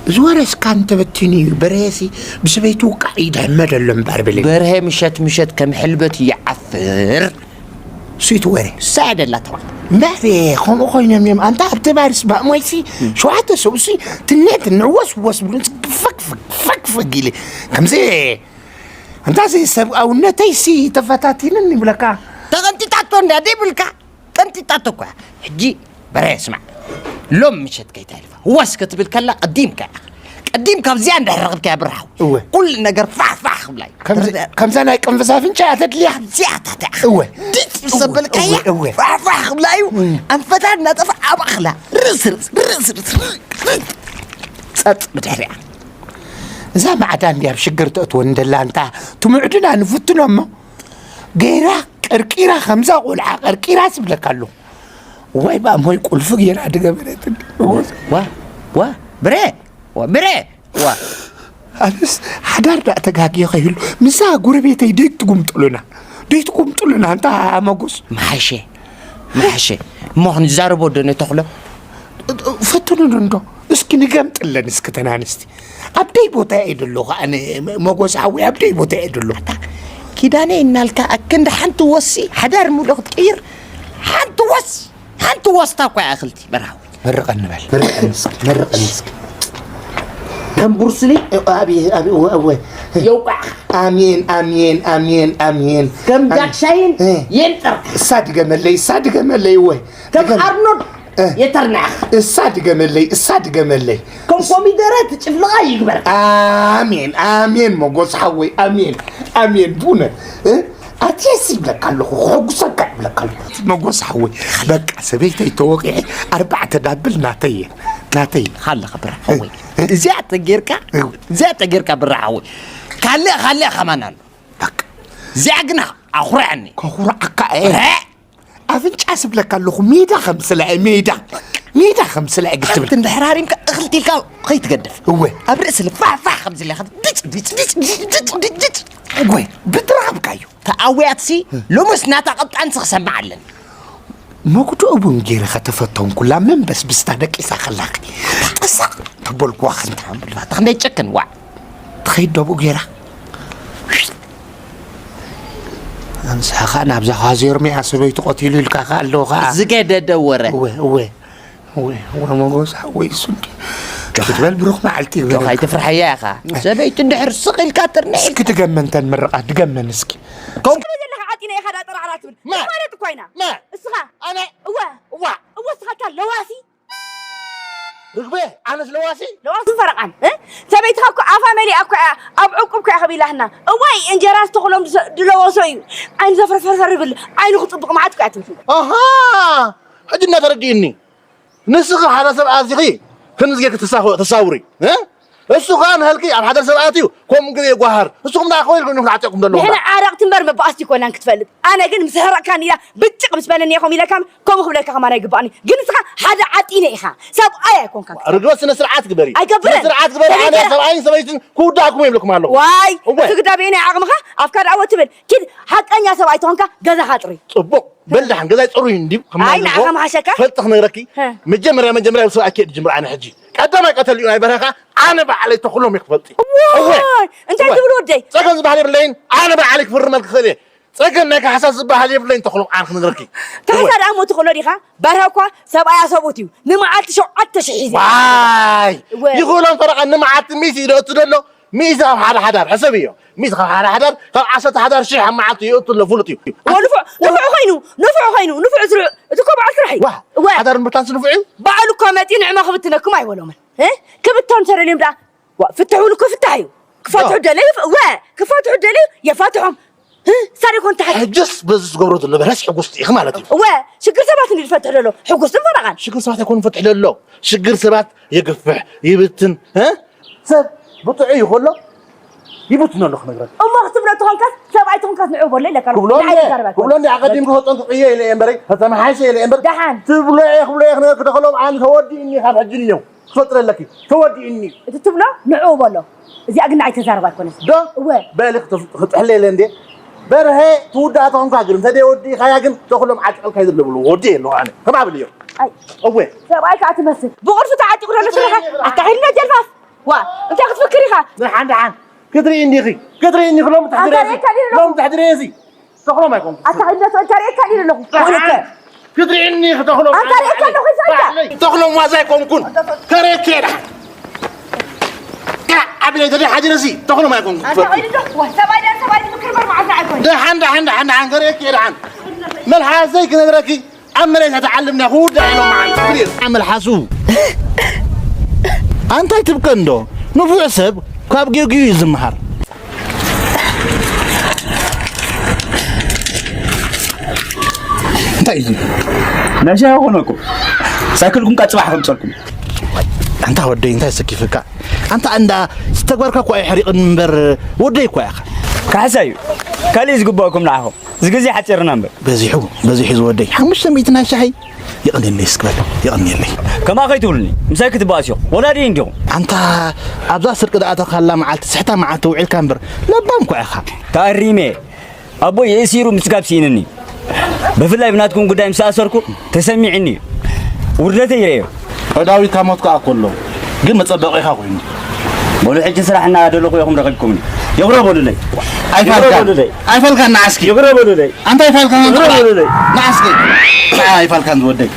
እዚ ወረ እስካን ተበቲኑ እዩ። በርሄሲ ብሰበይቱ ውቃዕ ይድሕመ ደሎ እምበር ብለይ። በርሄ ምሸት ምሸት ከም ሕልበት ይዓፍር። ስዊት ወረ። እሳ እያ ደላ ተባዕት። እምበኣር ከምኡ ኮይኖም እዮም። ኣንታ ኣብቲ ባርስ ባእሞይሲ ሸውዓተ ሰብሲ ትንዕ ትንዕ ወስ ወስ ብሉን ፈግ ፈግ ፈግ ፈግ ኢለ። ከምዚ ኣንታ እዚ ሰብኣውነተይሲ ተፈታቲንን ይብለካ። ተቐንጢጣቶ እንዳ ደይብልካ። ቀንጢጣቶ እኮ እያ። ሕጂ በርሀ ስማዕ፣ ሎም ምሸት ከይተሕልፋ ዋስ ክትብል ከላ ቀዲምካ ኢኻ። ቀዲምካ ኣብዚኣ እንድሕር ረኸብካያ ብራኸው። እወ። ኩሉ ነገር ፋሕ ፋሕ ክብላ እዩ። ከምዚ-፣ ከምዛ ናይ ቅንፍዝ ኣፍንጫ እያ ተድልያ። ኣብዚኣ ታታ ኢኻ። እወ። ድጭ ምስ ኣበልካያ እወ፣ እወ። ፋሕ ፋሕ ክብላ እዩ። እም። ኣንፈታ እናጠፍኣ ኣባኽላ። ርስ ርስ፣ ርስ ርስ፣ ርስ። ጸጥ ብድሕሪኣ። እዛ ማዕዳ እንድያ ኣብ ሽግር ተእትወን ደላ እንታ ትምዕድና ንፍትኖ እሞ ገይራ ቀርቂራ ከምዛ ቆልዓ ቀርቂራ ዝብለካ ኣለኹ። ዋይ ብኣሞይ ቁልፊ ገይራ ድገበረትኒ። ዋ፣ ዋ፣ ብሬ፣ ዋ፣ ብሬ፣ ዋ። ኣነስ ሓዳር ደኣ ተጋግየ ከይህሉ ምስዛ ጎረቤተይ ደይትጉምጥሉና፣ ደይትጉምጥሉና እንታ መጎስ። መሓሸ፣ መሓሸ። እሞ ክንዛረቦ ዶ ነተኽሎ? ፈትኑን እንዶ እስኪ ንገምጥለን እስኪ ተን ኣንስቲ። ኣብ ደይ ቦታ እየ ደለኹ ኣነ መ-፣ መጎስ ሓወይ ኣብ ደይ ቦታ እየ ደለኹ። ኣታ ኪዳነ እናልካ ኣክንዲ ሓንቲ ወሲ ሓዳር ሙሉእ ክትቅይር ሓንቲ ወስ፣ ሓንቲ ወስታ እኳ እያ እኽልቲ በርሃዊ። መርቐኒ በል፣ መርቐኒ እስኪ፣ መርቐኒ እስኪ። ከም ቡርስሊ ኣብ፣ ኣብ፣ እወ፣ እወ። የውቃዕኻ። ኣሜን፣ ኣሜን፣ ኣሜን፣ ኣሜን። ከም ኣሜን። ጃክሻይን እ። የንጥርካ። እሳ ድገመለይ፣ እሳ ድገመለይ፣ እወ። ከም ድገም-፣ ኣርኖልድ እ። የተርናዕኻ። እሳ ድገመለይ፣ እሳ ድገመለይ። ከም ኮሚደረ ትጭፍልቓ ይግበርካ። ኣሜን፣ ኣሜን፣ መጎስ ሓወይ፣ ኣሜን፣ ኣሜን። ብእውነት፣ እ? ኣትየስ ይብለካ ኣለኹ፣ ክሕጉሰካ ይብለካ ኣለኹ። መጎስ ሓወይ፣ በቃ ሰበይተይ ተወቂዐ፣ ኣርባዕተ ዳብል ናተይ እየ፣ ናተይ። ሃለኻ ብራ ሓወይ። እ? እዚኣ ተጌርካ፣ እ። እዚኣ ተጌርካ ብራ ሓወይ። ካልእ፣ ካልእ ከማን ኣሎ። በቃ። እዚኣ ግን ኣኹርዐኒ። ከኹርዓካ እየ። ረ! ኣፍንጫ ስብለካ ኣለኹ፣ ሜዳ ከም ስለ እየ፣ ሜዳ። ሜዳ ከም ስለ እየ ግትብል። ሓንቲ እንድሕር ሃሪምካ እኽልቲ ኢልካ ከይትገድፍ። እወ። ኣብ ርእሲ ልፋሕፋሕ ከም ዝለኻ ድጭ፣ ድጭ፣ ድጭ። እወ፣ ብትራብካ እዩ። ተኣውያትሲ፣ ሎምስ ናታ ቀብጣንሲ ክሰምዕ ኣለኒ። መጉድኡ እውን ገይረ ከተፈተንኩላ፣ መንበስብስታ ደቂሳ ከላኺ። ጥሳቕ ተበልኩዋ ኸንታ። ብልባታ ክንደይ ጨክን፣ ዋዕ። ትኸይድ ደብኡ ገይራ። ኣንስኻ ከኣ ናብዛ ኻዜርሚያ ሰበይቱ ቀቲሉ ኢልካ ከኣ ኣለዉ ከኣ። ዝገደደ ወረ። እወ፣ እወ። እወ፣ እወ፣ መጎስ ሓወይ እሱ እንዲ። ክትበል ብሩኽ መዓልቲ ጆኻ ይግበረልካ። ኣይትፍርሓያ ኢኻ። ሰበይቱ እንድሕር ስቕ ኢልካ ትርንዕ እስኪ ኢልካ። ድገመን ተን ምርቓት፣ ድገመን እስኪ። ከምኡ ትብል ዘለኻ ዓጢነ ኢኻ ዳኣ ጠራዕራ ትብል። መ? ማለት እኮ ኢና። መ? እስኻ። ኣነ? እወ። እዋ። እወ፣ እስኻ እታ ለዋሲ። ርግበ፣ ኣነስ ለዋሲ? ለዋሲ ፈረቓን፣ እ? ሰበይትኻ እኮ ኣፋ መሊኣ እኮ እያ፣ ኣብ ዕቁብ እኮ እያ ከቢላህና። እዋይ፣ እንጀራ ዝተኽሎም ድሰ-፣ ድለወሶ እዩ። ዓይኑ ዘፈርፈርፈር ይብል፣ ዓይኑ ክጽብቕ መዓት እኮ እያ ትብል። ኣሃ፣ ሕጂ እና ተረዲእኒ። ንስኺ ሓደ ሰብ ኣዚኺ ክንዚ ጌርኪ ተሳፍ-፣ ተሳውሪ፣ እ? እሱ ኸኣ ንሀልኪ ኣብ ሓደ ሰብ ኣትዩ ከምኡ ግዜ ይጓሃር። እሱኹም ደኣ ከመይ ኢልኩም ኢኹም ተዓጢቕኩም ዘለኹም ንሕና ደኣ? ዓረቕቲ እምበር መባኣስቲ ኣይኮናን ክትፈልጥ። ኣነ ግን ምስ ሕረቕካኒ ኢላ ብጭቕ ምስ በለኒ እየ ከምኡ ኢለካ፣ ከምኡ ክብለካ ከማን ኣይግባእኒ። ግን ንስኻ ሓደ ዓጢነ ኢኻ። ሰብኣይ ኣይኮንካን ክትፈልጥ። ርግበ ስነ ስርዓት ግበሪ። ኣይገብርን። ስነ ስርዓት ግበሪ። ኣነ ሰበይተይ ሰብኣይን ሰበይትን ክውዳእኩም የብለኩም ኣለኹ። ዋይ፣ እወ። እቲ ግዳ በየናይ ዓቕምኻ ኣፍካ ደኣ ወ ትብል። ኪድ ሓቀኛ ሰብኣይ ተኾንካ ገዛኻ ጽሩይ። ጽቡቕ። በል ደሓን ገዛይ ጽሩይ እንድዩ። ኣይ፣ ንዓኻ መሓሸካ። ፈልጥ ክነግረኪ። ሀ። መጀመርያ፣ መጀመርያ ሰብኣይ ከየድ ጅምር ኣነ ሕጂ። ቀዳማይ ቀተል እዩ ናይ በረኻ፣ ኣነ ባዕለይ ተኽሎም እየ ክፈልጥ። ዋይ! እወ። እንታይ እወ። ትብል ወደይ? ጸገም ዝበሃል የብለይን፣ ኣነ ባዕለይ ክፍርመል ክኽእል እየ። ጸገም ናይ ካሕሳ ዝበሃል የብለይን ተኽሎም ኣነ ክነግረኪ። ካሕሳ እወ። ደኣ እሞ ትኽእሎ ዲኻ? በርሀ እኳ ሰብኣያ ሰብኡት እዩ። ንመዓልቲ ሸውዓተ ሽሕ ሒዙ። ዋይ! እወ። ይኽእሎም ፈረቓ ንመዓልቲ ሚእቲ እዩ ደእቱ ደሎ። ሚእቲ ካብ ሓደ ሓዳር፣ ሕሰብዮ። ሚእቲ ካብ ሓደ ሓዳር፣ ካብ ዓሰርተ ሓዳር ሽሕ ኣብ መዓልቲ ይእቱ ኣሎ፣ ፍሉጥ እዩ። እሞ ንፉዕ፣ ንፉዕ ኮይኑ፣ ንፉዕ ኮይኑ፣ ንፉዕ ስሩዕ፣ እቲ እኮ በዓል ስራሕ እዩ። ዋ፣ እወ። ሓዳር ምብታንስ ንፉዕ እዩ? በዓሉ እኮ መፂኡ ንዕማ ክብትነኩም ኣይበሎምን። እ? ክብተኑ ተደልዮም ደኣ፣ ዋ፣ ፍትሑ እውን እኮ ፍታሕ እዩ። ክፋትሑ ዶ? ደለዩ፣ እወ፣ ክፋትሑ ደለዩ፣ የፋትሖም። እ? ሳሪ ኮን ተሓት። ሕጅስ በዚ ዝገብሮ ዘሎ በለስ ሕጉስቲ ኢኺ ማለት እዩ። እወ፣ ሽግር ሰባት እንድዩ ዝፈትሕ ዘሎ፣ ሕጉስትን ፈረቓን። ሽግር ሰባት ኣይኮኑን ፈትሕ ዘሎ፣ ሽግር ሰባት የግፍሕ፣ ይብትን፣ እ? ሰብ ብጥዑይ ከሎ ይብትኖ ኣለኹ ክነግረካ። እሞ ክትብሎ ተኾንካስ፣ ሰብኣይ ተኾንካስ ንዑ በሎ ኢለካ ኣለኹ። ክብሎ ንዓይ እንደ-፣ ይዛረብ ኣይኮነን። ክብሎ እንደ ኣቐዲምኩ ከጠንቅቕ እየ ኢለ እየ እምበረይ፣ ከተመሓይሸ ኢለ እየ እምበር፣ ደሓን። ትብሎ እየ ክብሎ እየ ክነግረካ ከለኹ ኣነ ተወዲእኒ ካብ ሕጂ ንየው። ክፈጥረለኪ። ተወዲእኒ። እቲ ትብሎ ንዑ በሎ። እዚኣ ግን ንዓይ ተዛረብ ኣይኮነን። ዶ? እወ። በሊ ክተፍ-፣ ክጥሕለ ኢለ እንዴ? በርሀ ትውዳእ ተኾንካ ግን፣ እንተ ደይ ወዲእኻያ ግን፣ ተኽሎም ዓጥቀልካ እዩ ዝብልዎ። ወዲ የለኹ ኣነ። ከም ኣብልዮ። ኣይ። እወ። ሰብኣይ ከኣ ትመስል። ብቕርፊ ተዓጢቑ ዘሎ ስራሓ። ኣካሒድና ጀልፋፍ። ዋ፣ እንታይ ክትፍክር ኢኻ? ደሓን፣ ደሓን። ክትርእይኒ ኢኺ። ክትርእይኒ ኢኺ። ሎም ኣንታ ትሕድረሲ። ርእየካ ዲለ ኣለኹ። ሎም ትሕድረሲ። ተኽሎም ኣይኮንኩ። ኣታ ኢለ ተሪኤካ ዲለ ኣለኹ። ደሓን። ኮነከ። ክትርእይኒ ኢኺ ተኽሎም። ኣንታ ርእየካ ኣለኹ፣ እንታይ ኢልካ? ባዕለይ። ተኽሎም ዋዛ ኣይኮንኩን። ከርእየኪ እየ ደሓን። ያ፣ ዓብለይ ተደይ ሓጅረሲ። ተኽሎም ኣይኮንኩን። ኣንታ ኢለ ዶ? ዋ፣ ሰብኣይ ደኣ ሰብኣይ ዝምክር እምበር መዓልቲ ኣይኮነን። ደሓን፣ ደሓን፣ ደሓን፣ ደሓን፣ ከርእየኪ እየ ደሓን። መልሓሰይ ክነግረኪ። ኣብ መሬት ተዓልምና ክውዳእ ኢሎም መዓልቲ ክብል እዩ። መልሓሱ። ኣንታይ ትብቀ እንዶ? ንፉዕ ሰብ ካብ ጌግኡ እዩ ዝመሃር። እንታይ እዩ? ናይ ሻሂ ኮነ እኮ። ሳይክልኩም ቃ ጽባሕ ከምጸልኩም። ኣንታ ወደይ እንታይ ሰኪፍካ? ኣንታ እንዳ ዝተግባርካ እኮ ኣይሕሪቕን እምበር ወደይ እኮ ኢኻ። ካሕሳ እዩ። ካልእ ዝግበኣኩም ንዓኹም። እዚ ግዜ ሓጺርና እምበር። በዚሑ፣ በዚሑ ዝወደይ። ሓሙሽተ ሚእቲ ናይ ሻሂ። የቐንየለይ እስኪ በል፣ የቐንየለይ። ከምኣ ከይትብሉኒ። ምሳይ ክትበኣስ ኢኹም። ወላዲ እንዲኹም። ኣንታ ኣብዛ ስርቂ ዝኣተኻላ መዓልቲ፣ ስሕታ መዓልቲ ውዒልካ እምበር፣ ለባም እኮ ኢኻ። ተኣሪመ። ኣቦይ የእሲሩ ምጽጋብ ስኢንኒ። ብፍላይ ብናትኩም ጉዳይ ምስ ተኣሰርኩ ተሰሚዕኒ እዩ። ውርደተይ ይርእዮ። ዳዊት ካብ ሞት ከኣ ከሎ ግን መጸበቒኻ ኮይኑ። በሉ ሕጂ ስራሕ እናደለኹ ኢኹም ረኺብኩምኒ። ይቕረ በሉለይ። ኣይፋልካን። ይቕረ በሉለይ። ኣይፋልካን ንዓስኪ። ይቕረ በሉለይ። ኣንታ ኣይፋልካን ይቕረ በሉለይ። ንዓስኪ። ኣይፋልካን ዝወደይ።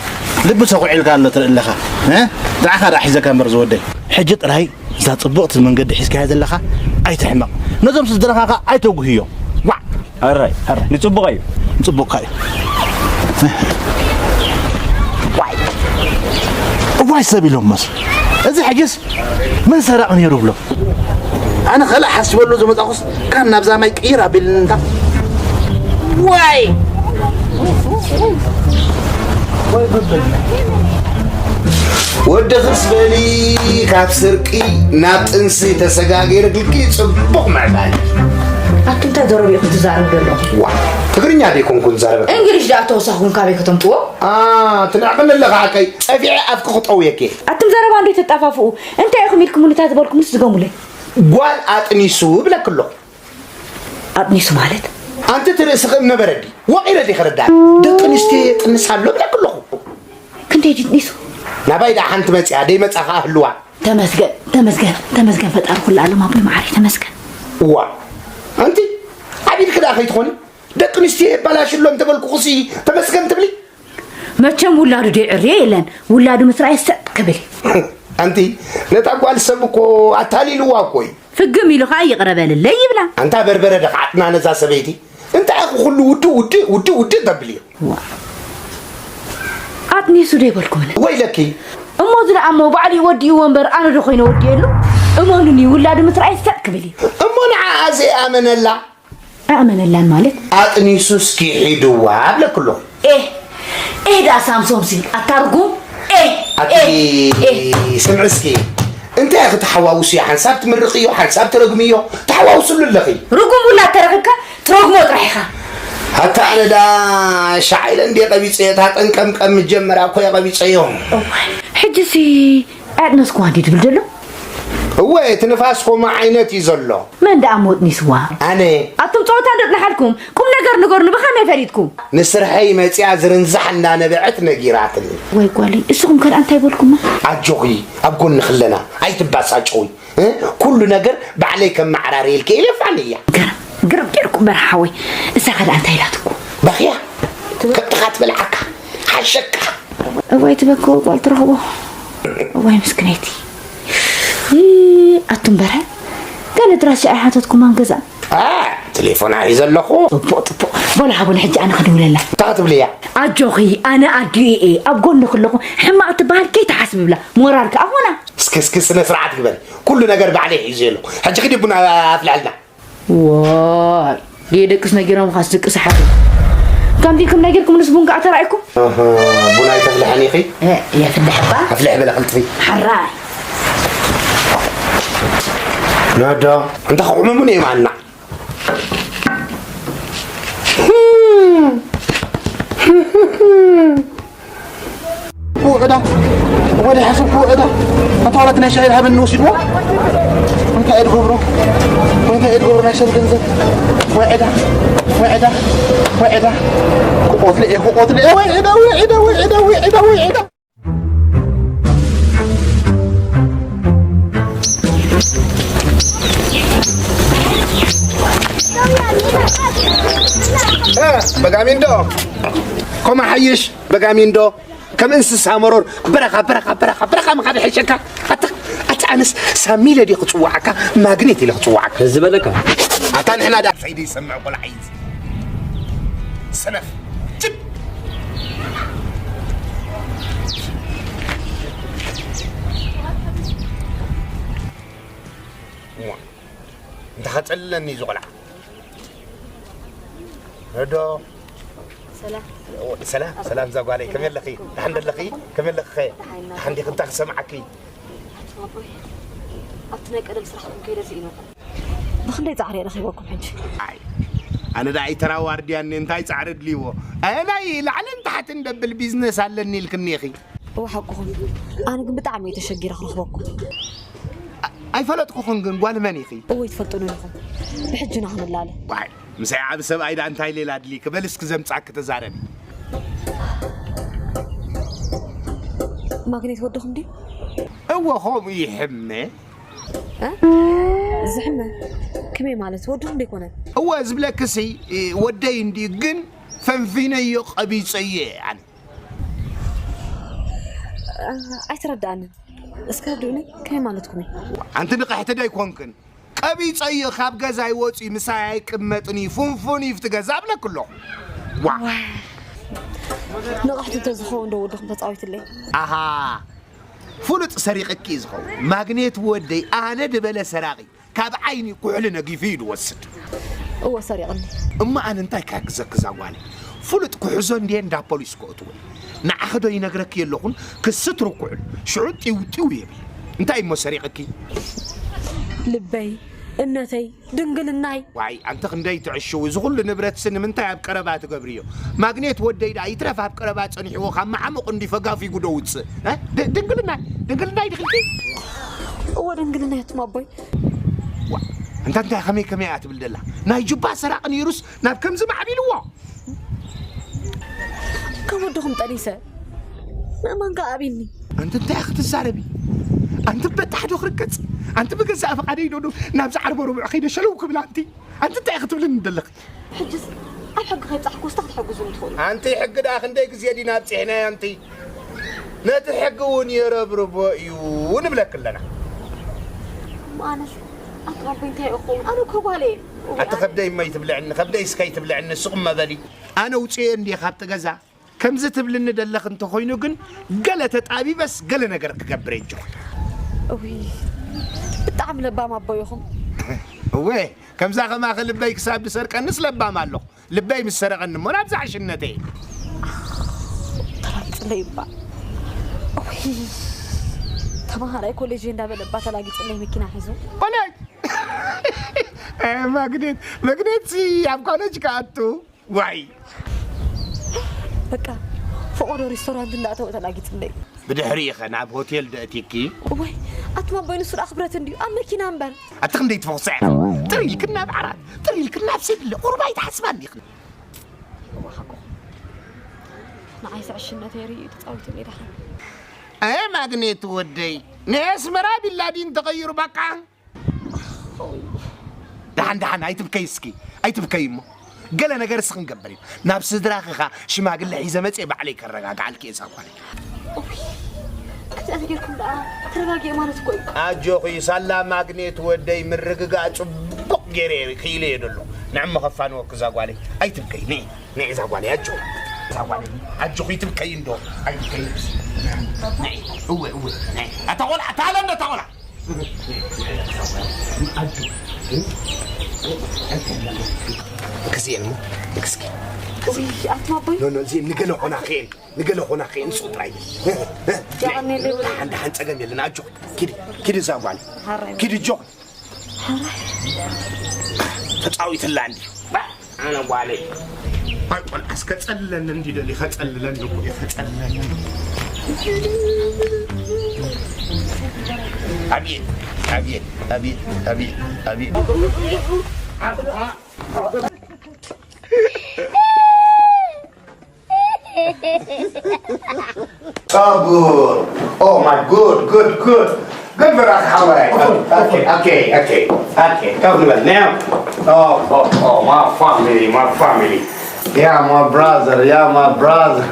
ልቢ ሰኹዒልካ ኣሎ ትርኢ ኣለኻ። እ? ንዓኻ ደኣ ሒዘካ እምበር ዝወደይ። ሕጂ ጥራይ እዛ ጽቡቕቲ መንገዲ ሒዝካያ ዘለኻ ኣይትሕመቕ። ነዞም ስድራኻ ከኣ ኣይተጉህዮም። ዋዕ! ኣራይ፣ ኣራይ። ንጽቡቕ እዩ። ንጽቡቕካ እዩ። ዋይ! እዋይ ሰብ ኢሎም መስ-፣ እዚ ሕጅስ መን ሰራቒ ነይሩ ብሎ? ኣነ ካልእ ሓስበሉ ዝመጻኹስ ካን ናብዛ ማይ ቅይር ኣቢልኒ እንታ። ዋይ! ወዲ ኽስ በሊ ካብ ስርቂ ናብ ጥንሲ ተሰጋጊርክልኪ ጽቡቕ ምዕባለ። ኣቲ እንታይ ዘረባ ኢኹም ትዛረቡ ዘለኹም? ዋ፣ ትግርኛ ደይኮንኩ ዝዛረበ። እንግሊሽ ደኣ ተወሳኹም ካበይ ከተምጽዎ? ኣ፣ ትንዕቕኒ ኣለኻ ሓቀይ። ጸፊዐ ኣፍኪ ክጠውየኪ። ኣቱም ዘረባ እንዶ ተጣፋፍኡ። እንታይ ኢኹም ኢልኩምኒ እታ ዝበልኩምንስ ድገሙለይ። ጓል ኣጥኒሱ እብለኪ ኣለኹ። ኣጥኒሱ ማለት? ኣንቲ እቲ ርእስኺ እምነ በረድ ወቒረ ዲኺ ርዳእ? ደቂ ኣንስትዮ የጥንስ ኣሎ እብለኪ ኣለኹ። ክንደይ ድዩ ኣጥኒሱ? ናባይ ደኣ ሓንቲ መጺኣ፣ ደይመጻ ከኣ ህልዋ። ተመስገን፣ ተመስገን፣ ተመስገን ፈጣሪ ኩሉ ዓለም ኣቦይ መዓረይ ተመስገን። እዋ፣ ኣንቲ ዓቢድኪ ደኣ ከይትኾኒ? ደቂ ኣንስትዮ የባላሽ ኣሎ እንተበልኩኹሲ ተመስገን ትብሊ? መቸም ውላዱ ደይዕርዮ የለን፣ ውላዱ ምስ ረኣየ ሰጥ ክብል እዩ። ኣንቲ፣ ነታ ጓል ሰብ እኮ ኣታሊልዋ እኮ እዩ። ፍግም ኢሉ ኸኣ ይቕረ በልለይ ይብላ። ኣንታ በርበረ ደኽዓጥና ነዛ ሰበይቲ፣ እንታይ ኢኺ ኩሉ ውድእ ውድእ ውድእ ውድእ ተብልዮ? ዋ። ኣጥኒሱ ዶ ይበልኩምኒ? ወይለኪ። እሞ እዚ ደኣ እሞ ባዕሉ እዩ ወዲእዎ እምበር ኣነ ዶ ኮይነ ወዲኤሉ? እመኑኒ ውላዱ ምስ ረኣየ ሰጥ ክብል እዩ። እሞ ንዓኣ ዘይኣመነላ? ኣእመነላን ማለት? ኣጥኒሱስ ኪሒድዋ እብለኪ ኣለኹ። ኤህ፣ ኤህ ደኣ ሳምሶምሲ፣ ኣታ ርጉም፣ ኤህ! ኣቲ ኤ፣ ኤ። ስምዒ እስኪ፣ እንታይ ኢኺ ተሓዋውስዮ? ሓንሳብ ትምርቕዮ፣ ሓንሳብ ትረግምዮ፣ ተሓዋውስሉ ኣለኺ። ርጉም ውላድ ተረኺብካ ትረግሞ ጥራሕ ኢኻ። ኣታ ኣነ ዳ ሻዕ ኢለ እንድየ ቀቢጸዮ፣ እታ ጠንቀምቀም ምስ ጀመራ እኮ እየ ቀቢጸዮ። እዋይ፣ ሕጂሲ ኣዕነስኩዋ እንድዩ ዝብል ዘሎ? እወ፣ እቲ ንፋስ ከምኡ ዓይነት እዩ ዘሎ። መን ደኣ ሞጥኒስዋ? ኣነ። ኣቱም ጸወታ እንዶ ጽናሓልኩም፣ ቁም ነገር ንገሩኒ፣ ብኸመይ ፈሊጥኩም? ንስርሐይ መጺኣ ዝርንዛሕ እንዳነበዐት ነጊራትኒ። ወይ ጓለይ፣ እስኹም ከ ደኣ እንታይ በልኩማ? ኣጆኺ፣ ኣብ ጎንኺ ኣለና፣ ኣይትባሳጨዊ። እ? ኩሉ ነገር ባዕለይ ከመዓራርየልኪ ኢለ ፋንያ። ግርም፣ ግርም ጌርኩም በርሓ ሓወይ። እዛ ከ ደኣ እንታይ ኢላትኩም? በኽያ፣ ከብትኻ ትበልዓካ፣ ሓሸካ። እዋይ ትበክዎ ጓል ትረኽቦ። እዋይ ምስክነይቲ። ይ-፣ ኣቱም በርሀ፣ ገለ ድራሻ ኣይሓተትኩማን ገዛ? ኣ፣ ቴሌፎና ሒዘ ኣለኹ። ጽቡቕ፣ ጽቡቕ። በሉ ሃቡኒ፣ ሕጂ ኣነ ክድውለላ። እንታይ ክትብልያ? ኣጆኺ፣ ኣነ ኣዲኡ እየ። ኣብ ጎንኺ ኣለኹ። ሕማቕ ትበሃል ከይትሓስቢ ብላ። ሞራል ከኣ ኾና። እስኪ፣ እስኪ ስነ ስርዓት ግበሪ። ኩሉ ነገር ባዕለይ ሒዘ ኣለኹ። ሕጂ ኪዲ ቡና ኣፍልሕልና። ዋይ፣ ደየደቅስ ነጊሮምኻስ ድቅስ ሓቂ። ከምዚ ኢልኩም ነጊርኩምንስ ቡን ከኣ ተራእይኩም? ኣሃ፣ ቡን ኣይተፍልሕን ኢኺ? እ፣ የፍልሕ እባ። ኣፍልሕ በለ ክልጥፊ። ሓራይ። ነዶ፣ እንተ ክዕምሙን እዮም ኣና። ውዕዳ፣ ወደ ሓሰብኩ ውዕዳ። ኣንታ ዋላ እቲ ናይ ሻሂ ሃበኒ ወሲድዎ። እንታይ እየ ዝገብሮ? እንታይ እየ ዝገብሮ ናይ ሰብ ገንዘብ? ውዕዳ፣ ውዕዳ፣ ውዕዳ። ክቆትለ እየ፣ ክቆትለ እየ። ውዕዳ፣ ውዕዳ፣ ውዕዳ፣ ውዕዳ፣ ውዕዳ። እ፣ በጋሚንዶ፣ ኮማ ሓይሽ፣ በጋሚንዶ፣ ከም እንስሳ መሮር፣ በረኻ፣ በረኻ፣ በረኻ፣ በረኻ ምኻድ ይሕሸካ። ኣታ፣ ኣታ ኣነስ ሳሚለ ድየ ክጽውዓካ፣ ማግኔት ኢለ ክጽውዓካ። እዚ በለካ። ኣታ ንሕና ዳ ፈይደ ይሰምዕ ቆልዓ እዩ። ሰነፍ። ጭብ። እዋ። እንተ ኸጸልለኒ እዚ ቆልዓ። ረዶ። ሰላም። ኦ፣ ሰላም፣ ሰላም እዛ ጓለይ። ከመይ ኣለኺ? ደሓን ደለኺ? ከመይ ኣለኺ ኸ? ደሓን ኢና። ደሓን ዲኺ? እንታይ ክሰምዓኪ? ኣቦይ፣ ኣብቲ ናይ ቀደም ስራሕኩም ከይደ ስኢነኩም። ብኽንደይ ጻዕሪ እየ ረኺበኩም ሕጂ? ኣይ፣ ኣነ ደኣ ኣይተራ ዋርድያ እኒ እንታይ ጻዕሪ ኣድልይዎ? ኣየ ናይ ላዕልን ታሕትን ደብል ቢዝነስ ኣለኒ ኢልክኒ ኢኺ። እወ ሓቅኹም። ኣነ ግን ብጣዕሚ እየ ተሸጊረ ክረኽበኩም። ኣ-፣ ኣይፈለጥኩኽን ግን ጓል መን ኢኺ? እወ ይትፈልጡኒ ኢኹም። ብሕጂ ኢና ክንላለ። ዋይ፣ ምሳይ ዓቢ ሰብኣይ ደኣ እንታይ ሌላ ኣድልይኪ? በሊ እስኪ ዘምጻኪ ተዛረቢ። ማግኔት ወድኹም ድዩ? እወ፣ ከምኡ ይሕመ። እ? ዝሕመ? ከመይ ማለት? ወድኹም ደይኮነ? እወ፣ ዝብለክሲ፣ እ፣ ወደይ እንድዩ፣ ግን ፈንፊነዮ ቀቢጸዮ እየ ኣነ። እ፣ ኣይተረድኣንን። እስከ ኣርድኡኒ፣ ከመይ ማለትኩም እዩ? ኣንቲ ንቕሕቲ ዶ ኣይኮንክን? ቀቢጸዮ ካብ ገዛይ ወጺኡ ምሳይ ኣይቅመጥን እዩ፣ ፉንፉን እዩ ኣብቲ ገዛ እብለኪ ኣለኹ። ዋ። ዋይ። ንቕሕቲ እንተዝኸውን ዶ ወድኹም ተጻዊትለይ? ኣሃ። ፍሉጥ ሰሪቕኪ እዩ ዝኸውን። ማግኔት ወደይ ኣነ ድበለ ሰራቒ ካብ ዓይኒ ኩሕሊ ነጊፉ እዩ ዝወስድ። እወ ሰሪቕኒ። እሞ ኣነ እንታይ ክሕግዘኪ እዛ ጓለይ? ፍሉጥ ክሕዞ እንድየ እንዳ ፖሊስ ከእትዎ። ንዓኺ ዶ ይነግረኪ የለኹን ክሲ ትርኩዕሉ። ሽዑ ጢው ጢው የብል። እንታይ እሞ ሰሪቕኪ? ልበይ፣ እምነተይ፣ ድንግልናይ። ዋይ፣ ኣንቲ ክንደይ ትዕሽዊ፣ እዚ ኩሉ ንብረትሲ ንምንታይ ኣብ ቀረባ ትገብርዮ? ማግኔት ወደይ ደኣ ይትረፍ ኣብ ቀረባ ጸኒሕዎ ካብ መዓሙቕ እንዲ ፈጋፊጉ ዶ ውጽእ? እ? ድ-፣ ድንግልናይ፣ ድንግልናይ ድኽልኪ? እወ፣ ድንግልናይ ኣቱም ኣቦይ። ዋ፣ ኣንታ እንታይ ከመይ ከመይ እያ ትብል ደላ? ናይ ጁባ ሰራቒ ነይሩስ ናብ ከምዚ ማዕቢልዎ? ካብ ወድኹም ጠኒሰ ምእማን ከኣ ኣቢኒ። ኣንቲ እንታይ ክትዛረቢ? ኣንቲ በጣሕ ዶ ክርገጽ? ኣንቲ ብገዛእ ፍቓደይ ዶ ዶ ናብዚ ዓርቦ ርቡዕ ከይደ ሸለው ክብል ኣንቲ? ኣንቲ እንታይ ክትብልኒ ደለኺ? ሕጅስ ኣብ ሕጊ ከይብጻሕኩ እስታ ክትሕግዙኒ ትኽእሉ። ኣንቲ ሕጊ ደኣ ክንደይ ግዜ ዲና ኣብጺሕናዮ ኣንቲ? ነቲ ሕጊ እውን የረብርቦ እዩ ንብለኪ ኣለና። እሞ ኣነስ ኣቱም ኣቦይ እንታይ እየ ክኸውን? ኣነ እኮ ጓል እየ። ኣቲ ከብደይ እሞ ኣይትብልዕኒ፣ ከብደይ እስከ ኣይትብልዕኒ፣ ስቕ እሞ በሊ። ኣነ ውፅኤ እንድየ ካብቲ ገዛ። ከምዚ ትብልኒ ደለኽ እንተኾይኑ ግን ገለ ተጣቢበስ ገለ ነገር ክገብር እየ እጆኺ። እውይ፣ ብጣዕሚ ለባም ኣቦ ኢኹም። እወ፣ ከምዛ ከማኺ ልበይ ክሳብ ዝሰርቀንስ ለባም ኣለኹ። ልበይ ምስ ሰረቐኒ እሞ ናብዛ ዕሽነተይ። ተራጽለይ እባ። ተማሃራይ ኮሌጅ እንዳበለ እባ ተላጊፅለይ መኪና ሒዙ። ኮሌጅ ማግኔት ማግኔት ሲ ኣብ ኮሌጅ ክኣቱ ዋይ በቃ ፈቆዶ ሪስቶራንት እንዳእተወ ተላጊፅለይ። ብድሕሪ ኢኸ ናብ ሆቴል ደእቲኪ? እዋይ ኣትማ ቦይ ንሱ ደኣ ክብረት እንድዩ ኣብ መኪና እምበር። ኣቲ ክንደይ ትፈኽስዐ ጥሪ ኢልክና ኣብ ዓራት ጥሪ ኢልክና ኣብ ሴድለ ቁርባይ ትሓስባ እንዲኽን ንዓይ ስዕሽነተይ ርእዩ ተፃዊቱ ሜዳኻ ኣየ ማግኔት ወደይ ናይ ኣስመራ ቢላዲን ተቐይሩ በቃ ደሓን ደሓን ኣይትብከይ እስኪ ኣይትብከይ እሞ ገለ ነገር እስኺ ክንገብር እዩ ናብ ስድራኺ ኸ ሽማግለ ሒዘ መፅየ ባዕለይ ከረጋግዓልኪ እየ እዛ ጓለይ ከምዚኣ ተጌርኩም ደኣ ተረጋጊኤ ማለት እኮ እዩ ኣጆኺ ሳላ ማግኔት ወደይ ምርግጋእ ፅቡቕ ገይረ ክኢለ እየ ደሎ ንዕሞ ከፋንወኪ እዛ ጓለይ ኣይትብከይ ኒ ኒ እዛ ጓለይ ኣጆ እዛ ጓለይ ኣጆኺ ይትብከይ እንዶ ኣይትብከይ እወ እወ ኣታ ቆልዓ ታለ እንዶ ኣታ ቆልዓ ክዝኤን እሞ ክስኪ ኣትማ ኣቦይ ኖ ኖ እዚ ንገለ ኾና ኸየን ንገለ ኾና ኸየን ንሱ ጥራይ ሓንዳ ሓን ጸገም የለን ኣጆ ኪዲ ኪዲ እዛ ጓል ኪዲ ጆ ተጻዊትላ እንዲ ኣነ ጓለይ ኣይ ቆልዓስ ከጸልለኒ እንዲ ደሊ ከጸልለኒ እኮ እዩ ከጸልለኒ ኣቤት ኣቤት ኣቤት ኣቤት ኣቤት Oh, good. Oh, my, good, good, good. Good for us, Hawaii. Okay, okay, okay, okay. Come on, now. Oh, oh, oh, my family, my family. Yeah, my brother, yeah, my brother.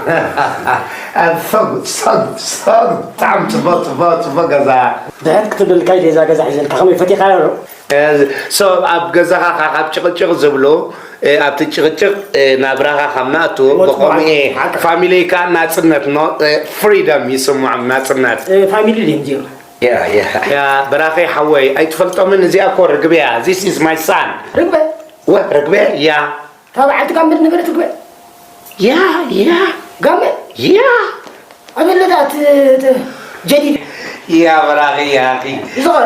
And so good, so good, so good. Time to vote, to vote, to vote, because I. ድሕር ክትብል ካይ ዛ ገዛ ሒዘልካ ከመይ ፈቲኻ so ኣብ ገዛኻ ካብ ጭቕጭቕ ዝብሉ ኣብቲ ጭቕጭቕ ናብራኻ ካብ ናእቱ ብኸምኡ ፋሚሊ ከዓ ናፅነት ፍሪደም ይስምዖም ናፅነት ፋሚሊ ድም ዚሩ ያ በራኸይ ሓወይ ኣይትፈልጦምን እዚኣ እኮ ርግበያ this is my son ርግበ ወ ርግበ ያ ካብ በዓልቲ ጋምብል ነበረት ርግበ ያ ያ ጋምብል ያ ኣበለታት ጀዲድ ያ በራኺ ያኺ ዝኸ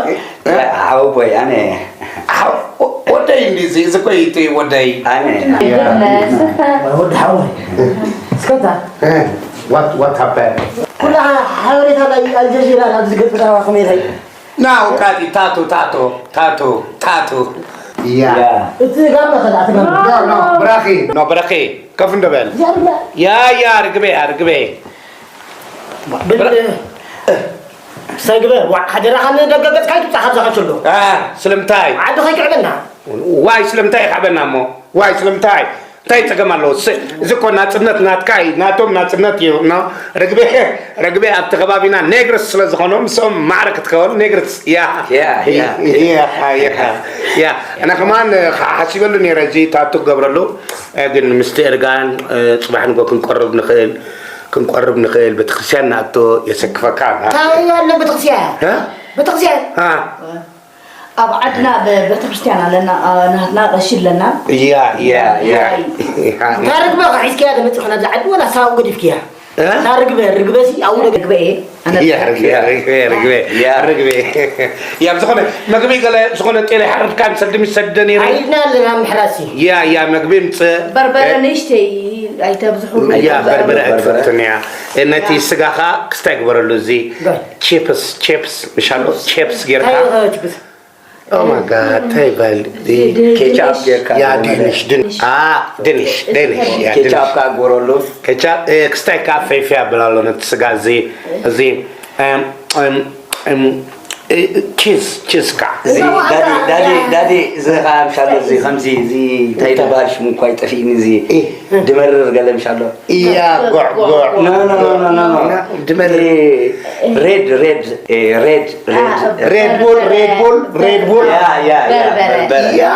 ሓወቦይ ኣነ ወደይ እንዲዚ እዚ እኮ ይእቲ ወደይ ኣነ ወዲ ሓወይ እስከታ what what happened ኩላ ሓበሬታ ናይ ኣልጀዚራ ናብ ዝገጽ ብዛዕባ ከመይ ኢልካ ናው ካቲ ታቱ ታቱ ታቱ ታቱ ያ እቲ ጋመ ከዳ እቲ ጋመ ኖ ኖ ብራኺ ኖ ብራኺ ከፍ እንደበል እዚኣ ድማ ያ ያ ርግበ ያ ርግበ ብል ሳይ ግበር ዋ ሓደራኻ ንደገ ገጽካ ይትብጻሕ ኣብዛ ከሎ አ ስለምታይ ዓዲ ከይክዕበና ዋይ ስለምታይ ይካዕበና እሞ ዋይ ስለምታይ እንታይ ጸገም ኣለዎ እዚ እኮ ናጽነት ናትካ እዩ ናቶም ናጽነት እዩ ኖ ርግበ ርግበ ኣብቲ ከባቢና ኔግርስ ስለ ዝኾኑ ምስኦም ማዕረ ክትከውን ኔግርስ ያ ያ ኣነ ከማን ሓሲበሉ ነይረ እዚ ታቱ ክገብረሉ ግን ምስቲ ኤርጋን ጽባሕ ንጎ ክንቀርብ ንኽእል ክንቆርብ ንኽእል ቤተክርስትያን ንኣቶ የሰክፈካ እንታይ ኣሎ ቤተክርስትያን ቤተክርስትያን ኣብ ዓድና ቤተክርስትያን ኣለና ናትና ቀሺ ኣለና ያ ያ ያ ታርግበ ሒዝክያ ደመፅእ ከናብዚ ዓዲ ወላ ሳብ ገዲፍክያ ታርግበ ርግበ ሲ ኣብኡ ርግበ እየ ርግበ ርግበ ርግበ ያ ዝኾነ መግቢ ገለ ዝኾነ ጤለ ሓረድካ ንሰድም ይሰደ ነይረ ዓይድና ኣለና ምሕራሲ ያ ያ መግቢ ምፅእ በርበረ ንእሽተይ ኣይተብዝሑ ያ በርበረ ኣይትፈትን እያ ነቲ ስጋኻ ክስታይ ግበረሉ እዚ ቺፕስ ቺፕስ ምሻሎ ቺፕስ ጌርካ ችግር Oh my god እንታይ ይበል ኬቻፕ ጌርካ ያ ድንሽ ድንሽ አ ድንሽ ድንሽ ያ ድንሽ ኬቻፕ ካጎረሉ ኬቻፕ ክስታይ ካፈይፍያ ብላሎ ነቲ ስጋ እዚ እዚ ቺዝ ቺዝ ካ ዳዲ እዚ ከዓ ምሻሎ እዚ ከምዚ እዚ እንታይ ዝበሃል ሽሙ እኳ ይጠፊእኒ እዚ ድመርር ገለ ምሻሎ እያ ጎዕ ጎዕ ድመርር ሬድ ሬድ ሬድ ሬድ ሬድ ቡል ሬድ ቡል ሬድ ቡል ያ ያ ያ በርበረ። ያ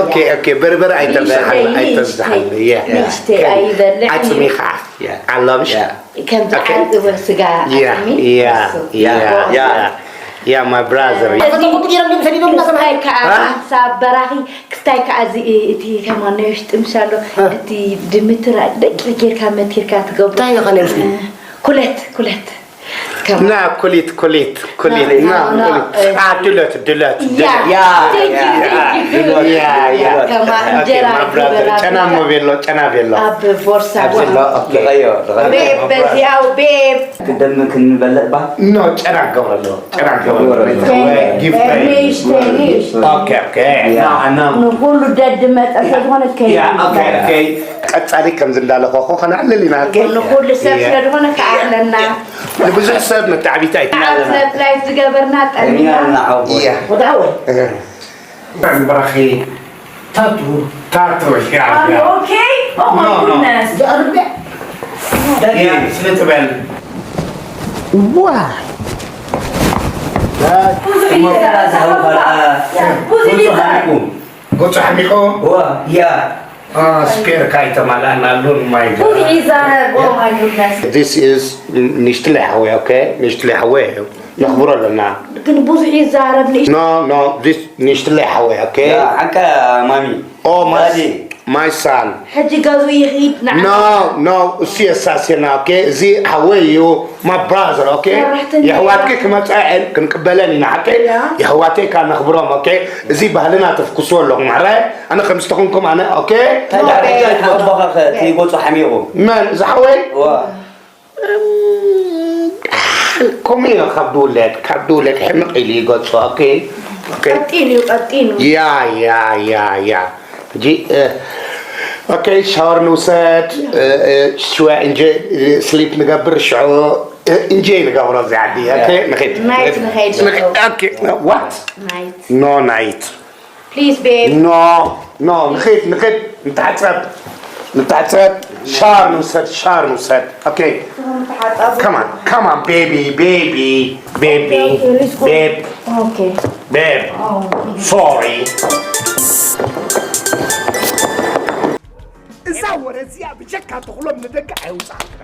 ኦኬ ኦኬ በርበረ ኣይተብዝሓሉ ኣይተብዝሓሉ ያ ንእሽተይ ኣይበልዕን እዩ። ዓፅሚኻ ኣለብሽ ከምዚ ዓፅወ ስጋ ያ ዓፅሚ ያ ያ ያ ያ my brother ፈተቁ ገይሮም ግን ሰዲዶም እናሰማይ እንታይ ከዓ ሳብ በራኺ ክስታይ ከዓ እዚ እቲ ከማን ናይ ውሽጢ ምሻሎ እቲ ድምትራ ደቂ ጌርካ መቲርካ ትገብሩ እንታይ ኢኻ ናይ ውሽጢ? ኩለት ኩለት ና ኩሊት ኩሊት ኩሊት ና፣ ና ና፣ ኩሊት እ፣ አ ድሎት ድሎት ያ፣ ድሎት። thank you, thank you, ያ፣ thank you. ያ፣ ያ። ከማ ኦኬ፣ እንጀራ my brother፣ ግበራ ጨና ብላ። ሞ ቤሎ ጨና ቤሎ ኣብ ቦርሳ ኣብዚ ኣሎ። ኦኬ። ልቐዮ ልቐዮ ቤብ በዚያው ቤብ ቅደም ክንበልዕ ባ ኖ ጨና ገብረሎ ጨና ገብረሎ ገብረሎ። ጊፍት ትንሽ ትንሽ ኦኬ ኦኬ ና ና ንኩሉ ደድ መጠ ስለዝኾነ ከይ ያ ኦኬ ኦኬ። ቀጻሊ ከምዚ እንዳለኮ ከነዕልል ኢና። ኦኬ። ንኩሉ ሰብ ስለዝኾነ ከዓለና ንብዙሕ ሰብ መታዕቢት ኣይኮነን። ኣብ ሰፕራይዝ ዝገበርና ጠሚና እኛ ንዓቦ ያ ወዳወ ብራኺ ታቱ ታቱ ያ ያ ኦኬ ኦ ማይ No, no. ጉድነስ ያ ስለ ትበል ዋ ብዙሕ ይዛረብ ጎጹ ሓሚቆ ዋ ያ ስፔር ካይተማላእናሉን ማይ ብዙሕ ይዛረብ ኦ ማይ ጉድነስ This is ንሽትለይ ሓወይ ኦኬ ንሽትለይ ሓወይ እዩ ነኽብሮ ኣለና ግን ብዙሕ ይዛረብ ንእሽ No, no, this ንሽትለይ ሓወይ ኦኬ ያ ሓቃ ማሚ Oh, my, ዳዲ my son. ሕጂ ገዙ ይኺድ ንዓ No, no, እሱ የሳስየና ኦኬ እዚ ሓወይ እዩ my brother ኦኬ ሰራሕተኛ። የሕዋትኪ ክመፃ ክንቅበለን ኢና ሓቂ ያ። የሕዋተይ ካ ነኽብሮም ኦኬ እዚ ባህልና ተፍክስዎ ኣለኹም ኣረ ኣነ ከም ዝተኹንኩም ኣነ ኦኬ እንታይ ዳዕዳዕካ ኣይትመባኻ እቲ ጎጹ ሓሚቑ መን እዚ ሓወይ ዋ ከምኡ እዩ ካብ ድውለድ ካብ ድውለድ ሕምቕ ኢሉ ይገፁ ኦኬ ኦኬ ቀጢን እዩ ቀጢን እዩ ያ ያ ያ ያ ሕጂ ኦኬ ሻወር ንውሰድ ሽወ እንጀ ስሊፕ ንገብር ሽዑ እንጀይ ንገብሮ እዚ ዓዲ ኦኬ ንኸይድ ናይት ንኸይድ ሽዑ። ኦኬ ዋት ናይት ኖ ናይት ፕሊዝ ቤብ ኖ ኖ ንኸይድ ንኸይድ ንተሓፀብ ንተሓፀብ ሻወር ንውሰድ ሻወር ንውሰድ ኦኬ ተሓጻቡ Come on, come on, baby, baby, baby, Okay, let's go. babe, ኦኬ babe. Sorry. እዛ ወረ እዚኣ ብጀካ ተኽሎም ንደቂ ኣየውፅኣልካ።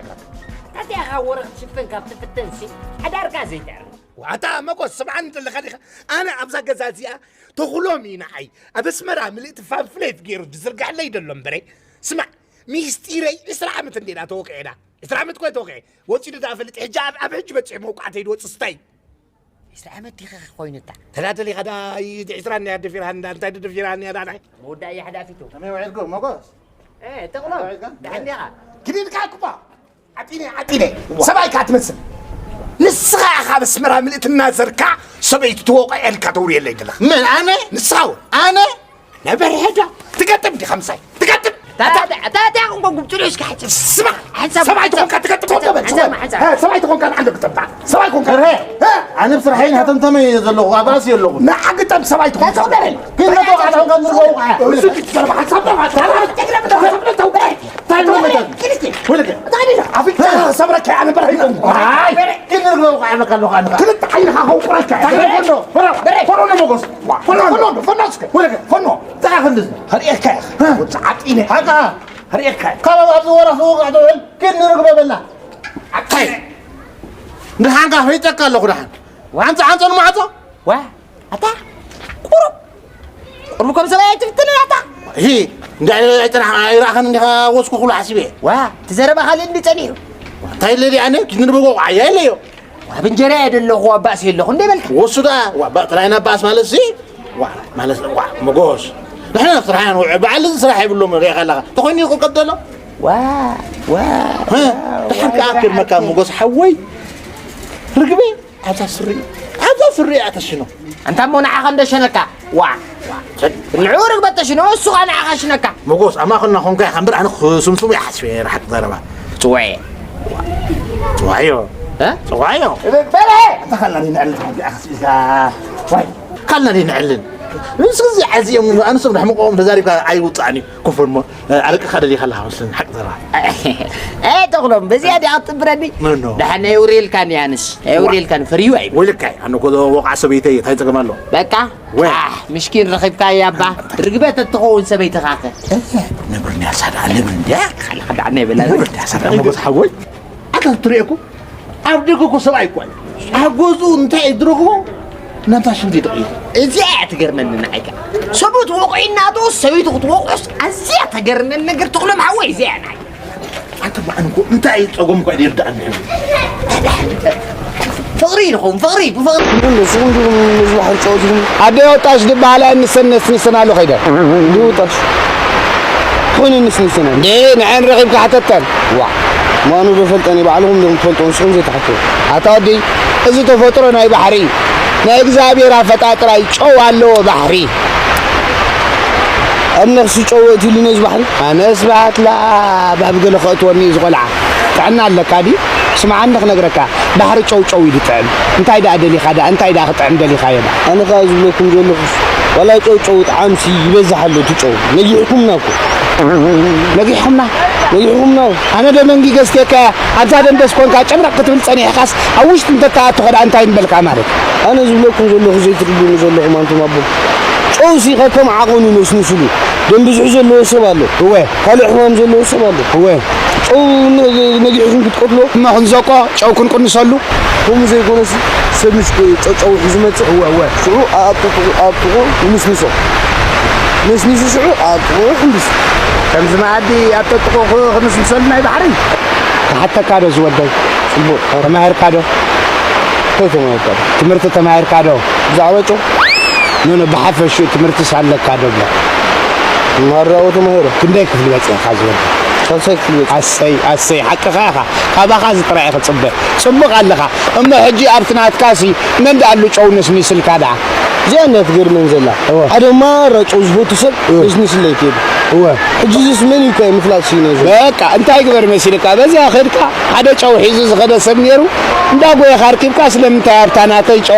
ታዲያ ኢኻ ወረ ክትሽፍን ካብ ትፍትን ሲ ሓዳርካ ዘይትዕርፍ። ዋታ መጎስ ስምዓኒ ዘለኻ ዲኻ? ኣነ ኣብዛ ገዛ እዚኣ ተኽሎም እዩ ንዓይ ኣብ ኣስመራ ምልእቲ ፋንፍሌት ገይሩ ዝዝርጋሐለይ ደሎ እምበረ ስማዕ ሚስጢረይ ዕስራ ዓመት እንዴና ተወቂዕና ዕስራ ዓመት ኮ ተወቂዐ ወፂኡ ዳ ፈልጥ ሕጂ ኣብ ኣብ ሕጂ በፂሑ መውቃዕተይ ድወፅእ ስታይ ዕስራ ዓመት ዲኻ ኮይኑታ ተዳደሊኻ ዳ ዕስራ እያ ደፊራኒ እንታይ ደፊራኒ ዳ ናይ መወዳእ እያ ሓዳፊቱ ከመይ ውዒልኩም መጎስ? ተቕሎም ደሓን ዲኻ ክዲድካ ክባ ዓጢነ ዓጢነ ሰብኣይ ከኣ ትመስል ንስኻ ኢኻ ኣብ ኣስመራ ምልእትና ዘርካ ሰበይቲ ትወቕዐልካ ተውርየለይ ዘለኻ ምን ኣነ? ንስኻ እውን ኣነ ነበር ሕዳ ትገጥም ዲኻ ምሳይ ትገጥም ታዲያ ቁንቆ ጉብጭሉ እስኪ ሓጭር ስማ ሰብኣይ ተኾንካ ትገጥም ተበል ሰብኣይ ተኾንካ ንዓንዶ ግጠምታ ሰብኣይ ኮንካ ኣነ ብስራሐይ ሃተምተመ እየ ዘለኹ ኣብ ራሲ ኣለኹ ንዓ ግጠም ሰብኣይ ተኾንካ ግን ነቶ ዓለም ከም ንርወው እሱ ክትገርባ ሓሳብ ሰብረካ ኣነ በርሀይኩም ግን ንርወው ዓለካ ኣለኻ ክልተ ዓይንኻ ከውቁረካ ፈኖ መጎስ ፈኖ ፈኖ ፈኖ እስከ ፈኖ እንታይ ክንድዚ ርኤካ ኢኻ ዓጢነ ሓቃ ርኤካ ካብ ኣብዚ ወረኽ ዝወቃዕ ትውዕል ግን ንርግበ በላ ዓታይ ንሓንካ ፈይጠካ ኣለኹ ድሓን ዓንፃ ዓንፀ ንማዕፆ ዋ ኣታ ቁሩብ ቁሩብ ከም ሰብኣይ ኣይትፍትንን ኣታ ሂ እንታይ ኣይፅናሕ ኣይረኣኸን እንዲኻ ወስኩ ኩሉ ሓሲበ ዋ እቲ ዘረባ ካልእ እንዲ ጸኒሑ እንታይ ለሊ ኣነ ንርበጎ ዓያ የለዮ ኣብ እንጀራ እየ ደለኹ ኣባእሲ የለኹ እንደ በልካ ወሱ ደኣ ዋባእ ጥራይና ኣባእስ ማለት ሲ ዋ ማለት ዋ መጎስ ንሕና ስራሕ ንውዕ በዓል እዚ ስራሕ የብሎም ሪእኻ ኣለኻ ተኾይኑ ይቁልቀጥ ዘሎ ዋ ዋ ድሕር ከዓ ክድመካ መጎስ ሓወይ ርግበ ኣብዛ ስሪ ኣብዛ ስሪ እያ ተሽኖ ኣንታ እሞ ንዓኻ እንደሸነካ ዋ ንዑ ርግበ ተሽኖ እሱ ኸዓ ንዓኻ ሽነካ መጎስ ኣብ ማእኸልና ኾንካ ኢኻ እምበር ኣነ ክስምስሙ ይሓስበ ርሓቅ ዘረባ ጽዋየ ጽዋዮ እ? ጽዋዮ በለ እንተ ካልናኒ ንዕልን ሓንቲ ኣኽሲእዛ ዋይ ካልናኒ ንዕልን ምስ ግዜ ዓዚኦም ኣንሶም ንሕምቆም ተዛሪብካ ኣይውፅኣን እዩ ኮፎን ሞ ኣረቂ ካደሊ ከለካ መስለኒ ሓቂ ዘረባ እ ተኽሎም በዚኣ ዲኣ ክትጥብረኒ ምኖ ደሓን ናይ ውሪልካኒ ኣንስ ናይ ውሪልካኒ ፍርዩ ኣይ ወይልካይ ኣነ ኮ ወቕዓ ሰበይተይ እንታይ ፀገም ኣሎ በቃ ወይ። ኣሕ፣ ምሽኪን ረኺብካያ እባ ርግበት እትኸውን ሰበይትኻኸ ነብር እንዲያ ሳዳ ነብር እንዲያ ካልካ ደዓና ይበላ ነብር እንዲያ ሳዳ መጎስ ሓወይ ኣታ ትሪኦ እኮ ኣብ ደገ እኮ ሰብኣይ እኮ እዩ ኣብ ገዝኡ እንታይ እዩ ዝረኽቦ ናብታ ሽንቲ ደቂሉ እዚኣ እያ ትገርመኒ ንዓይካ ሰብኡት ወቑዒ እናተወስ ሰበይቱ ክትወቑስ ኣዝያ ተገርመኒ ነገር ተኽሎም ሓወይ እዚኣ ናይ ኣንተ ማዕን እኮ እንታይ እዩ ፀጎም እኳ ይርዳእኒ ፍቕሪ ኢልኹም፣ ፍቕሪ፣ ብፍቕሪ። ንስኹም ዲኹም ነዚ ባሕሪ ጨው ትብሉ? ኣደ ወጣሽ ዝበሃላ እንሰን ነስንሰን ኣሎ ከይደ እንዲሁ ወጣሽ። ኮይኑ ነስንሰን ኣሎ። እንዴ ንዐን ረኺብካ ሓተተን። ዋ ማኑ ዶ ፈልጠኒ? ባዕልኹም ዲኹም ትፈልጡ፣ ንስኹም ዘይትሓትዎ። ኣታ ወዲ፣ እዚ ተፈጥሮ ናይ ባሕሪ እዩ። ናይ እግዚኣብሔር ኣፈጣጥራ እዩ። ጨው ኣለዎ ባሕሪ። ኣብ ነኽሲ ጨው እትሉ ነዚ ባሕሪ? ኣነስ ብኣትላ ባብ ገለ ከእትወኒ እዩ ዝቆልዓ። ጥዕና ኣለካ ድዩ? ስምዓኒ ክነግረካ፣ ባሕሪ ጨው ጨው እዩ ዝጥዕም። እንታይ ደኣ ደሊኻ ደኣ? እንታይ ደኣ ክጥዕም ደሊኻዮ ደኣ? ኣነ ኸኣ ዝብለኩም ዘለኹስ ዋላ ጨው ጨው ጣዕምሲ ይበዝሕ ኣሎ እቲ ጨው። ነጊሕኩምና እኮ። ነጊሕኩምና? ነጊሕኩምና። ኣነ ዶ መንጊ ገዝቴካ ኣብዛ ደንደስ ኮንካ ጨምረቕ ክትብል ጸኒሕካስ ኣብ ውሽጢ እንተተኣቱ ኸ ደኣ እንታይ ምበልካ ማለት? ኣነ ዝብለኩም ዘለኹ ዘይትርድኡኒ ዘለኹም ኣንቱም ኣቦ። ጨውሲ ከከም ዓቐኑ ነስንስሉ። ደም ብዙሕ ዘለዎ ሰብ ኣሎ። እወ። ካልእ ሕማም ዘለዎ ሰብ ኣሎ። እወ። ጨው ነ- ነጊሕኩም ክትቀትሎ እሞ ክንዘቆ ጨው ክንቅንሰሉ። ከምኡ ዘይኮነሲ ሰብ ምስ ጨጨው ዝመጽእ እወ እወ። ሽዑ ኣጥጥቑ ኣጥጥቑ ይንስንሶ። ነስኒሱ ሽዑ ኣጥጥቑ ይሕንብስ። ከምዚ መኣዲ ኣብ ጠጥቑ ክንስንሰሉ ናይ ባሕሪ። ክሓተካ ዶ ዝወደይ? ጽቡቕ። ተማሂርካ ዶ? እንታይ ተማሂርካ ዶ? ትምህርቲ ተማሂርካ ዶ? ብዛዕባ ጨው? ኖ ኖ፣ ብሓፈሽኡ ትምህርትስ ኣለካ ዶ ብለ። ማራኦ ተማሂረ። ክንደይ ክፍሊ በጺሕካ ዝወደይ? ሳልሳይ ክፍሊ በጺሐ። ኣሰይ ኣሰይ፣ ሓቅኻ ኢኻ። ካባኻ እዚ ጥራይ እየ ክጽበ። ጽቡቕ ኣለኻ። እሞ ሕጂ ኣብቲ ናትካሲ መን ደኣ ኣሉ ጨው ነስኒስልካ ደኣ? እዚኣ እንድያ ትገርመን ዘላ። እወ። ሓደ ማራ ጨው ዝፈቱ ሰብ ነስኒስለይ ከይዱ። እወ። ሕጂ እዚስ መን እዩ እኳ ምፍላጥ ስኢነ ዘሎ። በቃ እንታይ ግበር መሲልካ? በዚኣ ከድካ ሓደ ጨው ሒዙ ዝኸደ ሰብ ነይሩ። እንዳ ጎየኻ ኣርኪብካ ስለምንታይ ኣብታ ናተይ ጨው